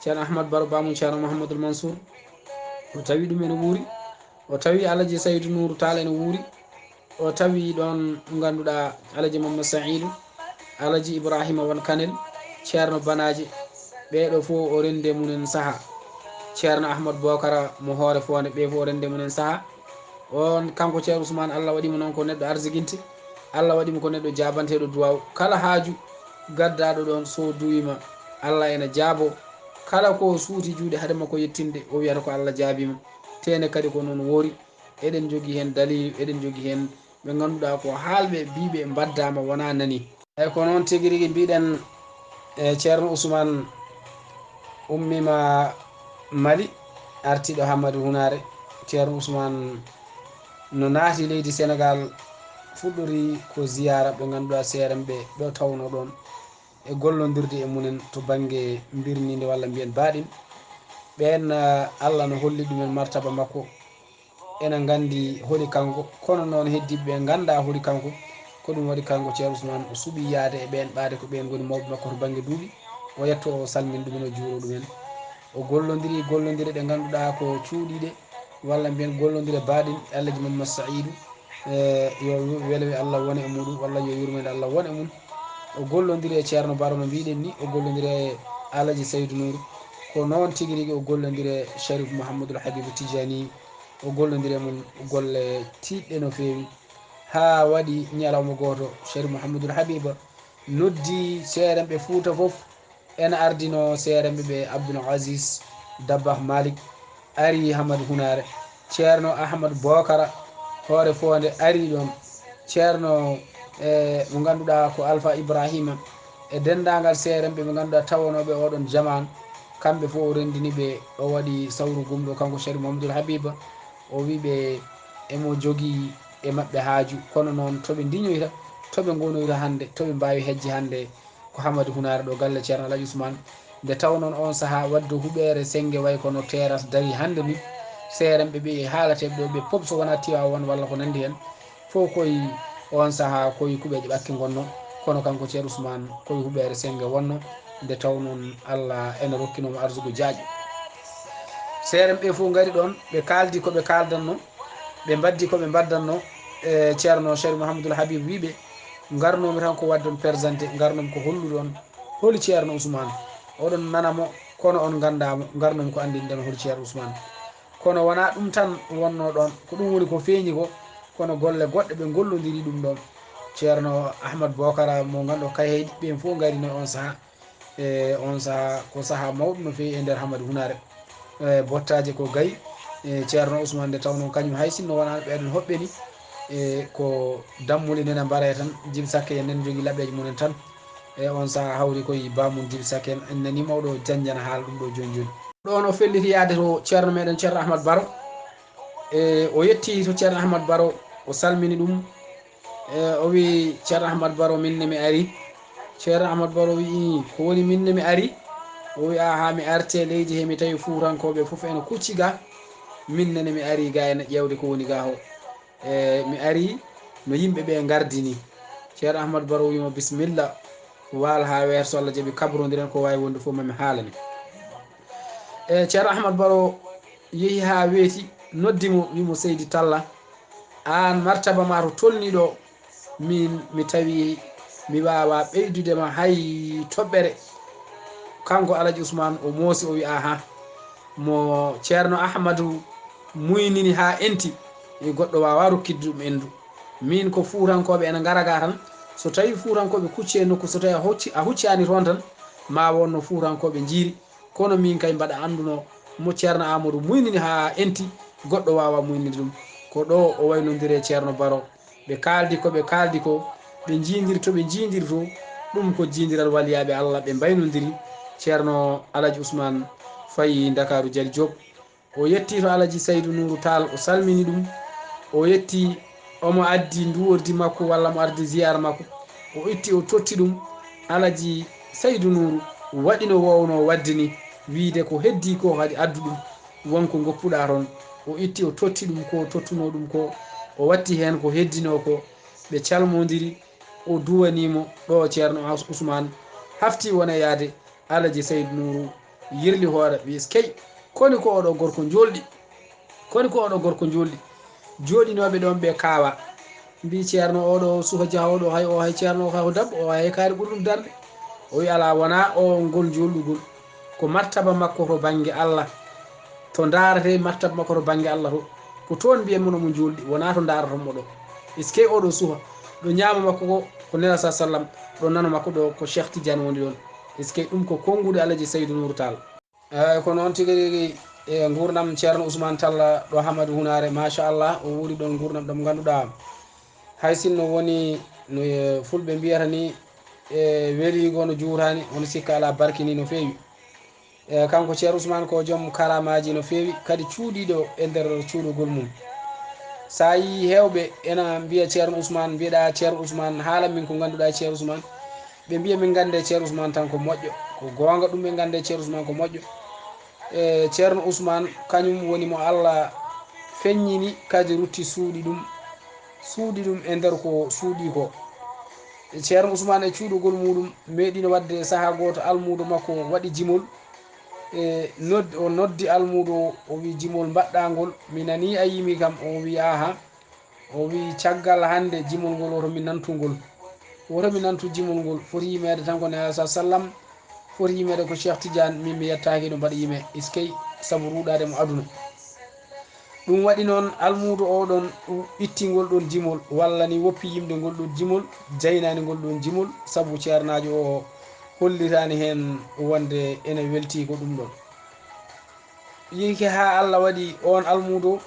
ceerno Ahmad Baro, baamun ceerno Mouhamadul Mansour. O tawi ɗum ene wuuri. O tawi Alaji Saydu Nuuru Taal ene wuuri. O tawi ɗon mo ngannduɗaa Alaji Mamma Saidu, Alaji Ibrahima Wan Kanel, ceerno Banaaji. Ɓee ɗo fof o renndi e mumen sahaa. Ceerno Ahmad Bokara mo Hoore Foonde, ɓee fof o renndi e mumen sahaa. On kanko ceerno Usman, Allah waɗi mo noon ko neɗɗo arsiginte. Allah waɗi mo ko neɗɗo jaabanteeɗo duwaaw. Kala haaju gaddaaɗo ɗoon, so duwiima, Allah ena jaabo. Kala ko suuti juuɗe hade makko yettinde, o wiyata ko Allah jaabiima. Teene kadi ko noon woori. Eɗen njogii heen daliilu, eɗen njogii heen ɓe ngannduɗaa ko haalɓe, biiɓe mbaddaama, wonaa nani. Eeyi, ko noon tigi rigi mbiɗen, e, ceerno Usman ummiima Mali, arti ɗo Hammadi Hunaare. Ceerno Usman no naati leydi Senegaal, fuɗɗori ko ziyaara ɓe ngannduɗaa seeremɓe ɗo tawnoo ɗoon e gollondirde e mumen to bannge mbirniinde walla mbiyen baaɗin. Ɓeen, eh, Allah no holli ɗumen martaba makko. Ena nganndi holi kanko, kono noon heddiiɓe ɓe nganndaa holi kanko. Ko ɗum waɗi kanko ceerno Usman o suɓii yahde e ɓeen, ɓaade ko ɓeen ngoni mawɓe makko to bannge duuɓi. O yetto, o salmin ɗumen, o juuro ɗumen. O gollondiri gollondire ɗe ngannduɗaa ko cuuɗiiɗe, walla mbiyen gollondire baaɗin e Alaji Mamma Saidu. E, yo welewe Allah wone e muɗum, walla yo yurmeende Allah wone e mum. O gollondiri e ceerno Baro no mbiɗen ni, o gollondiri e Alaji Saydu Nuuru. Ko noon tigi rigi o gollondiri e Sharif Mouhamadul Habibu Tijani. O gollondiri e mum golle tiiɗɗe no feewi. Haa waɗi ñalawma gooto, Sharif Mouhamadul Habiba noddi seeremɓe Fuuta fof. Ena ardinoo seeremɓe ɓe Abdul Aziz Dabbah Malik, ari Hammadi Hunaare, ceerno Ahmad Bokara, Hoore Foonde ari ɗoon, ceerno, e, mo ngannduɗaa ko Alfa Ibrahima, e denndaangal seeremɓe ɓe ngannduɗaa tawanooɓe oɗon jamaan, kamɓe fof o renndini ɓe, o waɗi sawru gumɗo, kanko Sharif Mouhamadoul Habiba, o wi ɓe emo jogii e maɓɓe haaju, kono noon to ɓe ndiñoyta, to ɓe ngonoyta hannde, to ɓe mbaawi hejje hannde, ko Hammadi Hunaare ɗo galle ceerno Alaji Usman. Nde tawnoo on sahaa wadde huɓeere sennge way kono teeras darii hannde ni, seeremɓe ɓe haalateeɓe ɗo ɓe pop so wonaa Tiwaawan walla ko nanndi heen, fof koye on sahaa koye kuɓeeje ɓakke ngonnoo, kono kanko ceerno Usman koye huɓeere sennge wonnoo, nde tawnoo Allah ena rokkinoo mo arsugu jaajɗo. Seeremɓe ɓe fof ngari ɗoon, ɓe kaaldi ko ɓe kaaldatnoo, ɓe mbaddi ko ɓe mbaɗdatnoo, e ceerno Sharif Mouhamadoul Habib wi ɓe, ngarnoomi tan ko waɗde on présenté, ngarnoomi ko hollude on holi ceerno Usman. Oɗon nana mo, kono on nganndaa mo, ngarnoomi ko anndinde on holi ceerno Usman. Kono wonaa ɗum tan wonnoo ɗoon, ko ɗum woni ko feeñi ko, kono golle goɗɗe ɓe ngollondiri ɗum ɗoon. Ceerno Ahmad Bokara mo ngannduɗaa Kayhayɗi, ɓeen fof ngarino e on sahaa. E on sahaa, ko sahaa mawɗo no feewi e nder Hammadi Hunaare. E bottaaje ko gayi, e ceerno Usman nde tawnoo kañum hay sinno wonaa ɓeɗon hoɓɓe ni, e ko dammuli nena mbaree tan, jibi sakke en nen njogii laɓeeji mumen tan. E on sahaa hawri koye baamun jibi sakke en, en nanii mawɗo janjana haala ɗum ɗo jooni jooni. Ɗoon o felliti yahde to ceerno meɗen ceerno Ahmad Baro. E o yetti to ceerno Ahmad Baro, o salmini ɗum. E, o wi, "Ceerno Ahmad Baro, min ne mi ari." Ceerno Ahmad Baro wi, "Ii, ko woni min ne mi ari?" O wi, "Aha, mi arte leydi he, mi tawi Fuutankooɓe fof ene kucci ga. Min ne mi ari ga ene ƴeewde ko woni ga ho. E, mi ari no yimɓe ɓe ngardi ni." Ceerno Ahmad Baro wi mo, "Bisimilla, waal haa weeto, so Allah jaɓi kabrondiren ko waawi wonde fof ma mi haalane." E, Ceerno Ahmad Baro yehi haa weeti, noddi mo, wi mo, "Seydi Talla, aan martaba ma to tolni ɗo, min mi tawi mi waawa ɓeydude ma hay toɓɓere." Kanko Alaji Usman o moosi, o wi, "Aha, mo ceerno Ahmadu muynini haa enti, e goɗɗo waawa rokkidde ɗum endu. Min ko Fuutankooɓe ena ngara ga tan, so tawi Fuutankooɓe kucci e nokku, so tawi a hocci, a huccaani toon tan, ma wonno Fuutankooɓe njiiri. Kono min kay mbaɗa annduno mo ceerno Amadou muynini haa enti, goɗɗo waawa muyninde ɗum." Ko ɗo o waynondiri e ceerno Baro. Ɓe kaaldi ko ɓe kaaldi ko, ɓe njiindiri to ɓe njiindiri to. Ɗum ko jiindiral waliyaaɓe Allah, ɓe mbaynondiri. Ceerno Alaji Usman fayi Ndakaaru Jali Joop. O yetti to Alaji Saydu Nuuru Taal, o salmini ɗum. O yetti, omo addi nduwordi makko walla mo addi ziyaara makko. O itti, o totti ɗum. Alaji Saydu Nuuru waɗi no woownoo waɗde ni, wiide ko heddii ko kadi addu ɗum, won ko ngoppuɗaa toon. O itti, o totti ɗum ko tottunoo ɗum ko. O watti heen ko heddinoo ko, ɓe calmondiri, o duwanii mo ɗo Ceerno Us-, Usmaan hafti wona yaade, Alaji Saydu Nuuru yirli hoore, wi: "Eskey, koni ko oɗo gorko njoolɗi? Koni ko oɗo gorko njoolɗi?" Jooɗinooɓe ɗoon ɓe kaawa, mbi: "Ceerno oɗo suha jaha oɗo, hay o hay Ceerno o hay o dabbo, o hay kaari ɓuri ɗum darde." O wi: "Alaa, wonaa o ngol njoolɗugol, ko martaba makko to bannge Allah, to ndaarete martaba makko to bannge Allah to, ko toon mbiyen mon omo njoolɗi, wonaa to ndaaraton mo ɗo. Eskey oɗo suha, ɗo ñaamo makko ko, ko Nela sa sallam, ɗo nano makko ɗo ko Cheikh Tidiane woni ɗoon. Eskey ɗum ko konnguɗi Alaji Saydu Nuuru Taal." Eey, ko noon tigi rigi e nguurndam Ceerno Usmaan Talla ɗo Hamadu Hunaare, machallah, o wuuri ɗoon nguurndam ɗam ngannduɗaa hay sinno woni no, e, fulɓe mbiyata ni, e, weliigo no juutaani, hono sikka alaa barki ni no feewi. E, kanko Ceerno Usmaan ko joom karamaaji no feewi, kadi cuuɗiiɗo e nder cuuɗugol mum. So a yii heewɓe ena mbiya Ceerno Usmaan, mbiyeɗaa Ceerno Usmaan, haala min ko ngannduɗaa Ceerno Usmaan, ɓe mbiya min nganndi Ceerno Usmaan tan ko moƴƴo, ko goonga ɗum ɓe nganndi Ceerno Usmaan ko moƴƴo. E, Ceerno Usmaan kañum woni mo Allah feññini, kadi rutti suuɗi ɗum, suuɗi ɗum e nder ko suuɗi ko. Ceerno Usmaan e cuuɗugol muɗum meeɗino waɗde sahaa gooto almuudo makko waɗi jimol, e nod-, o noddi almuudo o, o wi: "Jimol mbaɗɗaa ngol, mi nanii a yimi kam." O wi: "Aha." O wi: "Caggal hannde jimol ngol woto mi nantu ngol. Woto mi nantu jimol ngol. Foti yimeede tan ko Nela sa sallam, foti yimeede ko Cheikh Tidiane, min mi yettaaki ɗo mbaɗa yime." Eskey, sabu ruuɗaade mo aduna. Ɗum waɗi noon almuudo o ɗoon itti ngol ɗoon jimol, walla ni woppi yimde ngol ɗoon jimol, jaynaani ngol ɗoon jimol, sabu ceernaajo o hollitaani heen wonde ene weltii ko ɗum ɗoon. Yinke haa Allah waɗi oon almuudo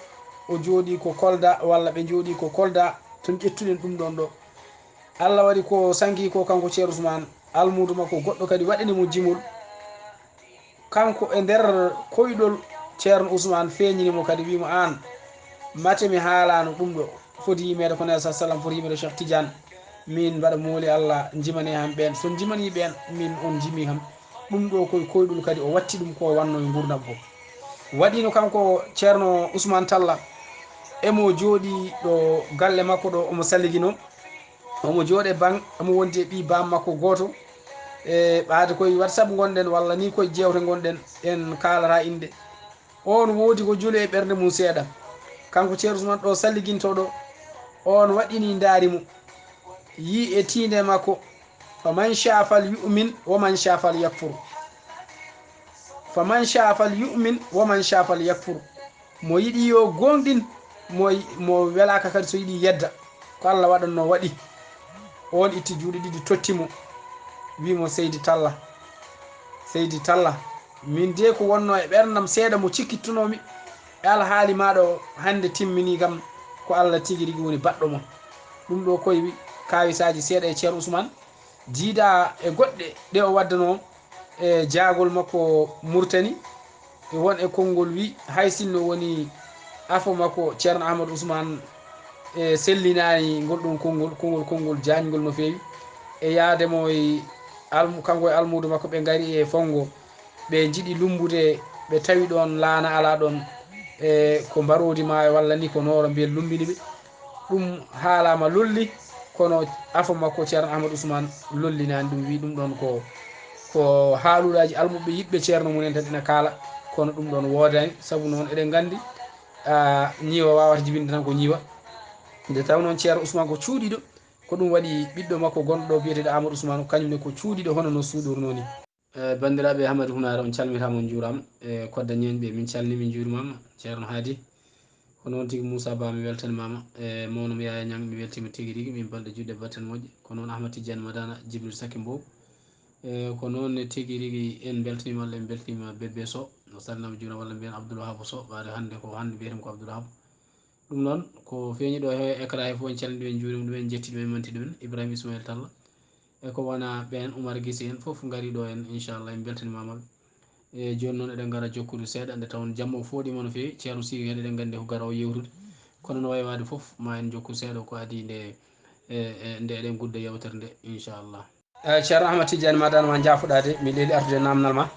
o jooɗii ko Kolda, walla ɓe njooɗii ko Kolda, toon ƴettuɗen ɗum ɗoon ɗo. Allah waɗi ko sanki ko kanko Ceerno Usmaan, almuudo makko goɗɗo kadi waɗani mo jimol. Kanko e nder koyɗol Ceerno Usmaan feeñini mo kadi, wii mo: "Aan, mate mi haalaano ɗum ɗo, foti yimeede ko Nela sa sallam, foti yimeede Cheikh Tidiane, min mbaɗa mooli Allah, njimane ham ɓeen. So njimanii ɓeen, min on njimi kam." Ɗum ɗo koye koyɗol kadi o watti ɗum ko wannoo e nguurndam ko. Waɗiino kanko Ceerno Usmaan Talla, emo jooɗii ɗo galle makko ɗo, omo salliginoo. Omo jooɗe baŋ, omo wondi e ɓii baam makko gooto. E ɓaade koye WhatsApp ngonɗen, walla ni koye jeewte ngonɗen, en kaalata innde. Oon woodi ko juli e ɓernde mum seeɗa. Kanko Ceerno Usmaan ɗo salligintoo ɗo, oon waɗɗini ndaari mo. Yii e tiinde makko: "Fa man shaa fal yu'min, wa man shaa fal yakfur." "Fa man shaa fal yu'min, wa man shaa fal yakfur." Mo yiɗi yo gooŋɗin, mo, mo welaaka kadi so yiɗi yedda. Ko Allah waɗannoo waɗi. Oon itti juuɗe ɗiɗi totti mo, wii mo: "Seydi Talla, Seydi Talla, min de ko wonnoo e ɓerndam seeɗa mo cikkittunoo-mi e alhaali maaɗa o, hannde timminii kam, ko Allah tigi rigi woni baɗɗo mo." Ɗum ɗo koye wi-, kaawisaaji seeɗa e Ceerno Usmaan, jiidaa e goɗɗe ɗe o waddanoo e jaagol makko Murtani, e won e konngol wi, hay sinno woni afo makko Ceerno Ahmadu Usmaan, e sellinaani ngol ɗon konngol, konngol, konngol jaañngol no feewi. E yaade mo e almu-, kanko e almuudo makko ɓe ngari e fonngo, ɓe njiɗi lummbude, ɓe tawi ɗoon laana alaa ɗoon, e ko mbaroodi maayo walla ni ko nooro mbiyen lummbini ɓe. Ɗum haalaama lolli, kono afo makko Ceerno Ahmadu Usmaan lollinaani ɗum, wii ɗum ɗoon ko, ko haaluuɗaaji almuɓɓe yiɗɓe Ceerno mum en tan ina kaala, kono ɗum ɗoon woodaani. Sabu noon eɗen nganndi, a, ñiiwa waawata jibinde tan ko ñiiwa. Nde taw noon Ceerno Usmaan ko cuuɗiiɗo, ko ɗum waɗi ɓiɗɗo makko gonɗo ɗo biyeteeɗo Aamadu Usmaan, kañum ne ko cuuɗiiɗo hono no suuɗornoo ni. E, banndiraaɓe Hamadi Hunaare, on calmitaama, on njuuraama. E, Kodda Ñeeñɓe, min calmii, min njuurimaama. Ceerno Haadi, ko noon tigi. Muusa Ba, mi weltanimaama. E, mawno mi Yaaya Ñaŋ, mi weltiima tigi rigi, min balɗe juɗɗe batten moƴƴe. Ko noon Ahmad Tidiane Madana, Jibril Saki Mbow. E, ko noon ne tigi rigi, en mbeltaniima Allah, en mbeltaniima Bébé Sow. O salminaama, juuraama, walla mbiyen Abdoul Wahab Sow, ɓaade hannde ko hannde mbiyeten ko Abdoul Wahab. Ɗum noon, ko feeñi ɗo he écran he fof, en calminii ɗum, en njuuriima ɗum, en njettii ɗum, en mantii ɗum en. Ibrahima Ismail Talla, e ko wona ɓeen, Umar Gise en fof ngarii ɗo en, inchallah, en mbeltanimaama ɓe. E jooni noon, eɗen ngara jokkude seeɗa, nde tawon jamma o fooɗiima no feewi. Ceerno Siri kadi eɗen nganndi ko garoowo yeewtude, kono no wayi waade fof, ma en njokku seeɗa ko adii nde, e, e, nde eɗen gudda yeewtere nde, inchallah. E, Ceerno Ahmad Tidiane Madane, ma njaafoɗaade, mi leeli artude naamnal ma.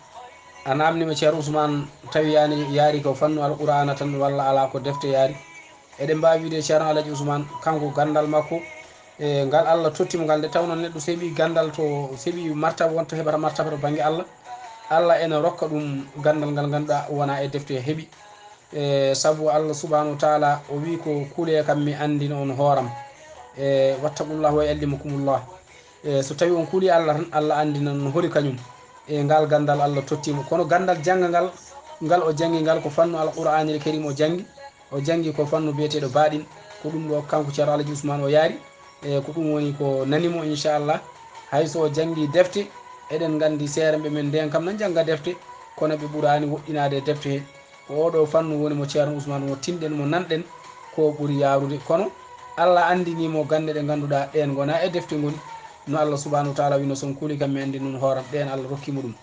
A naamniima Ceerno Usmaan, tawi yaani, yaari ko fannu Alqur'aana tan walla alaa ko defte yaari? Eɗen mbaawi wiide Ceerno Alaji Usmaan, kanko ganndal makko, e ngal Allah totti mo ngal, nde tawnoo neɗɗo so heɓii ganndal, to so heɓii martaba, wonta heɓata martaba to bannge Allah, Allah ena rokka ɗum ganndal ngal ngannduɗaa wonaa e defte heɓi. E sabu Allah subhanahu wa taala o wii ko kulee kam mi anndina on hooram. E wattaqullah wa yuallimukumullah. E so tawi on kuuli Allah tan, Allah anndinan on holi kañum e ngal ganndal Allah totti mo. Kono ganndal jannga ngal, ngal o janngi ngal ko fannu Alqur'aanil Karim o janngi. O janngi ko fannu biyeteeɗo baaɗin. Ko ɗum ɗo kanko Ceerno Alaji Usmaan o yaari. E ko ɗum woni ko nani mo, inchallah. Hay so o janngi defte, eɗen nganndi seeremɓe men ndeen kam na njannga defte, kono ɓe ɓuraani woɗɗinaade e defte he. Ko oo ɗoo fannu woni mo Ceerno Usmaan mo tinɗen, mo nanɗen, ko ɓuri yaarude. Kono Allah anndinii mo gannde ɗe ngannduɗaa ɗeen ngonaa e defte ngoni, no Allah subhanahu wa taala wino, so on kuuli kam mi anndina on hooram, ɗeen Allah rokki mo ɗum.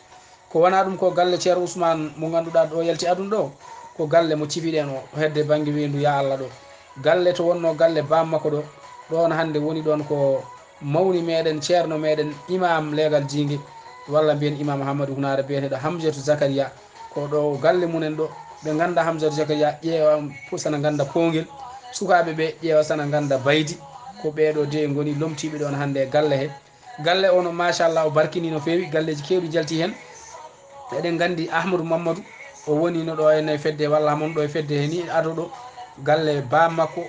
Ko wonaa ɗum ko galle Ceerno Usmaan mo ngannduɗaa ɗo yalti aduna ɗo, ko galle mo cifiɗen o, hedde bannge weendu ya Allah ɗo. Galle to wonnoo galle baam makko ɗo, ɗoon hannde woni ɗoon ko mawni meɗen, ceerno meɗen, imam leegal jiinge, walla mbiyen imam Hamadu Hunaare biyeteeɗo Hamjatu Zakariya. Ko ɗo galle mumen ɗo, ɓe ngannda Hamjatu Zakariya, ƴeewa sana ngannda Poongel, sukaaɓe ɓe ƴeewa sana ngannda Baydi. Ko ɓee ɗo de ngoni lomtiiɓe ɗoon hannde e galle he. Galle o no, machallah, o barkinii no feewi, galleeji keewɗi njaltii heen. Eɗen nganndi Ahmadu Mammadu, o woniino ɗo e nayi fedde, walla mon ɗo e fedde he ni, ado ɗo, galle baam makko,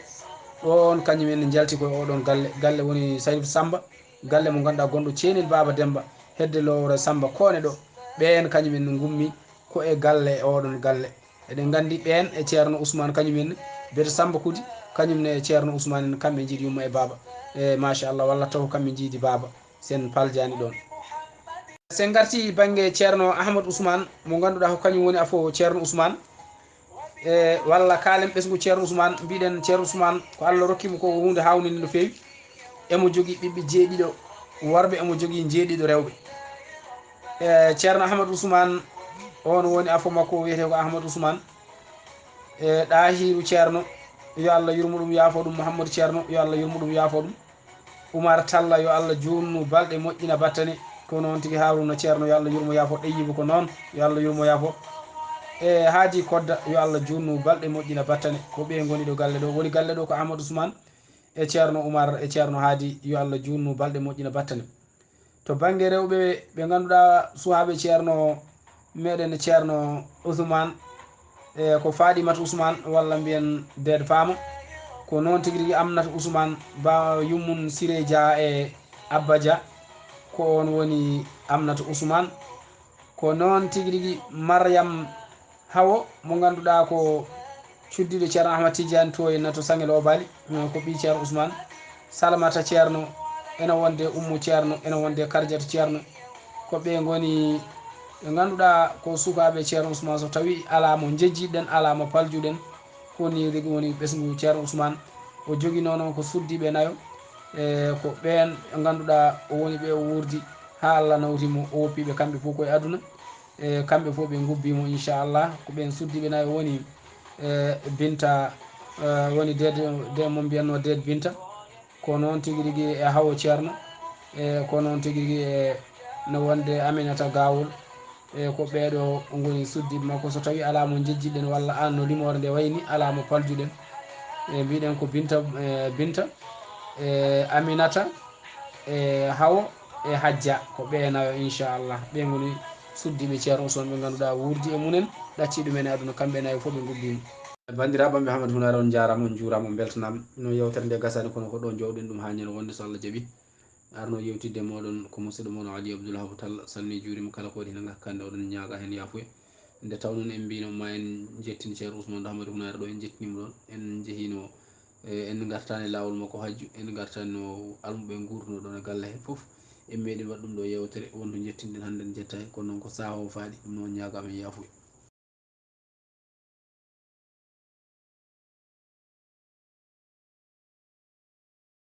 ɗoon kañum en njalti koye oɗon galle. Galle woni Saydu Samba, galle mo ngannduɗaa gonɗo Ceenel Baaba Demba, hedde Lowre Samba Koone ɗo. Ɓeen kañum en ngummi ko e galle e oɗon galle. Eɗen nganndi ɓeen e Ceerno Usmaan kañum en, beto Samba Kudi, kañum ne e Ceerno Usmaan en, kamɓe njiidi yumma e baaba. E machallah, walla taw kamɓe njiidi baaba, sen paljaani ɗoon. Sen ngarti bannge Ceerno Ahmad Usmaan, mo ngannduɗaa ko kañum woni afo Ceerno Usmaan. E walla kaalen ɓesngu Ceerno Usmaan, mbiɗen Ceerno Usmaan ko Allah rokki mo ko huunde haawninde no feewi. Emo jogii ɓiɓɓe jeeɗiɗo worɓe, emo jogii jeeɗiɗo rewɓe. E Ceerno Ahmad Usmaan, on woni afo makko, o wiyetee ko Ahmad Usmaan. E Ɗaahiru Ceerno, yo Allah yurmo ɗum, yaafo ɗum. Muhammadu Ceerno, yo Allah yurmo ɗum, yaafo ɗum. Umar Talla, yo Allah juunnu balɗe, moƴƴina battane. Ko noon tigi. Haaruna Ceerno, yo Allah yurmo, yaafo. Ɗeyyibu, ko noon, yo Allah yurmo, yaafo. E Haadi Kodda, yo Allah juunnu balɗe, moƴƴina battane. Ko ɓe ngoni ɗo galle ɗo. Woni galle ɗo ko Ahmad Usmaan e Ceerno Umar e Ceerno Haadi, yo Allah juunnu balɗe, moƴƴina battane. To bannge rewɓe, ɓe ngannduɗaa suhaaɓe Ceerno meɗen, Ceerno Usmaan, e ko Faɗimata Usmaan, walla mbiyen Deed Faama. Ko noon tigi rigi Amnata Usmaan, ba yummun Siree Dia e Abba Dia, ko on woni Amnata Usmaan. Ko noon tigi rigi Maryam Hawo, mo ngannduɗaa ko cuddiɗo Ceerno Ahmad Tidiane Toye na to Sangel Obali, eh, ko ɓii Ceerno Usmaan. Salamata Ceerno, ena wonde Ummu Ceerno, ena wonde Karjata Ceerno. Ko ɓe ngoni, ɓe ngannduɗaa ko sukaaɓe Ceerno Usmaan, so tawi alaa mo njejjiɗen, alaa mo paljuɗen, ko ni rigi woni ɓesngu Ceerno Usmaan. O joginoo noon ko suddiiɓe nayo, e ko ɓeen ɓe ngannduɗaa o woni ɓe o wuurdi haa Allah nawti mo, o woppi ɓe kamɓe fof koye aduna. E kamɓe fof ɓe ngubbii mo, inchallah. Ko ɓeen suddiiɓe nayo woni, e, Binta, e, woni Deed, de mo mbiyatnoo Deed Binta. Ko noon tigi rigi e Hawo Ceerno, e ko noon tigi rigi e no wonde Aminata Gawol. E ko ɓee ɗo ngoni suddiiɓe makko. So tawi alaa mo njejjiɗen walla aan no limoore nde wayni, alaa mo paljuɗen. E mbiɗen ko Binta, e Binta, e Aminata, e Hawo, e Hajja, ko ɓe nayo, inchallah. Ɓe ngoni suddiiɓe Ceerno Usmaan ɓe ngannduɗaa wuurdi e mumen, ɗacci ɗumen e aduna, kamɓe nayo fof ɓe ngubbii mo. Banndiraaɓe am ɓe Hamad Hunaare, on njaaraama, on njuuraama, on mbeltanaama. No yewtere nde gasaani, kono ko ɗo njowɗen ɗum haa ñande wonde, so Allah jaɓi. Arno yewtidde mooɗon ko musidɗo mon Ali Abdoul Wahab Tall, salmini juuriima kala ko waɗi heen ngakkande, oɗon ñaaga heen yaafuya. Nde tawnoo en mbiino ma en njettin Ceerno Usmaan Hamad Hunaare ɗo, en njettiniima ɗoon, en njehiino, e, en ngartaani laawol makko hajju, en ngartaani no almuɓe nguurduno ɗoon e galle he fof. En meeɗi waɗ ɗum ɗo yewtere, wonto njettinɗen hannde en njettaani, kono noon ko sahaa o faaɗi, ɗum noon ñaaga amen yaafuya.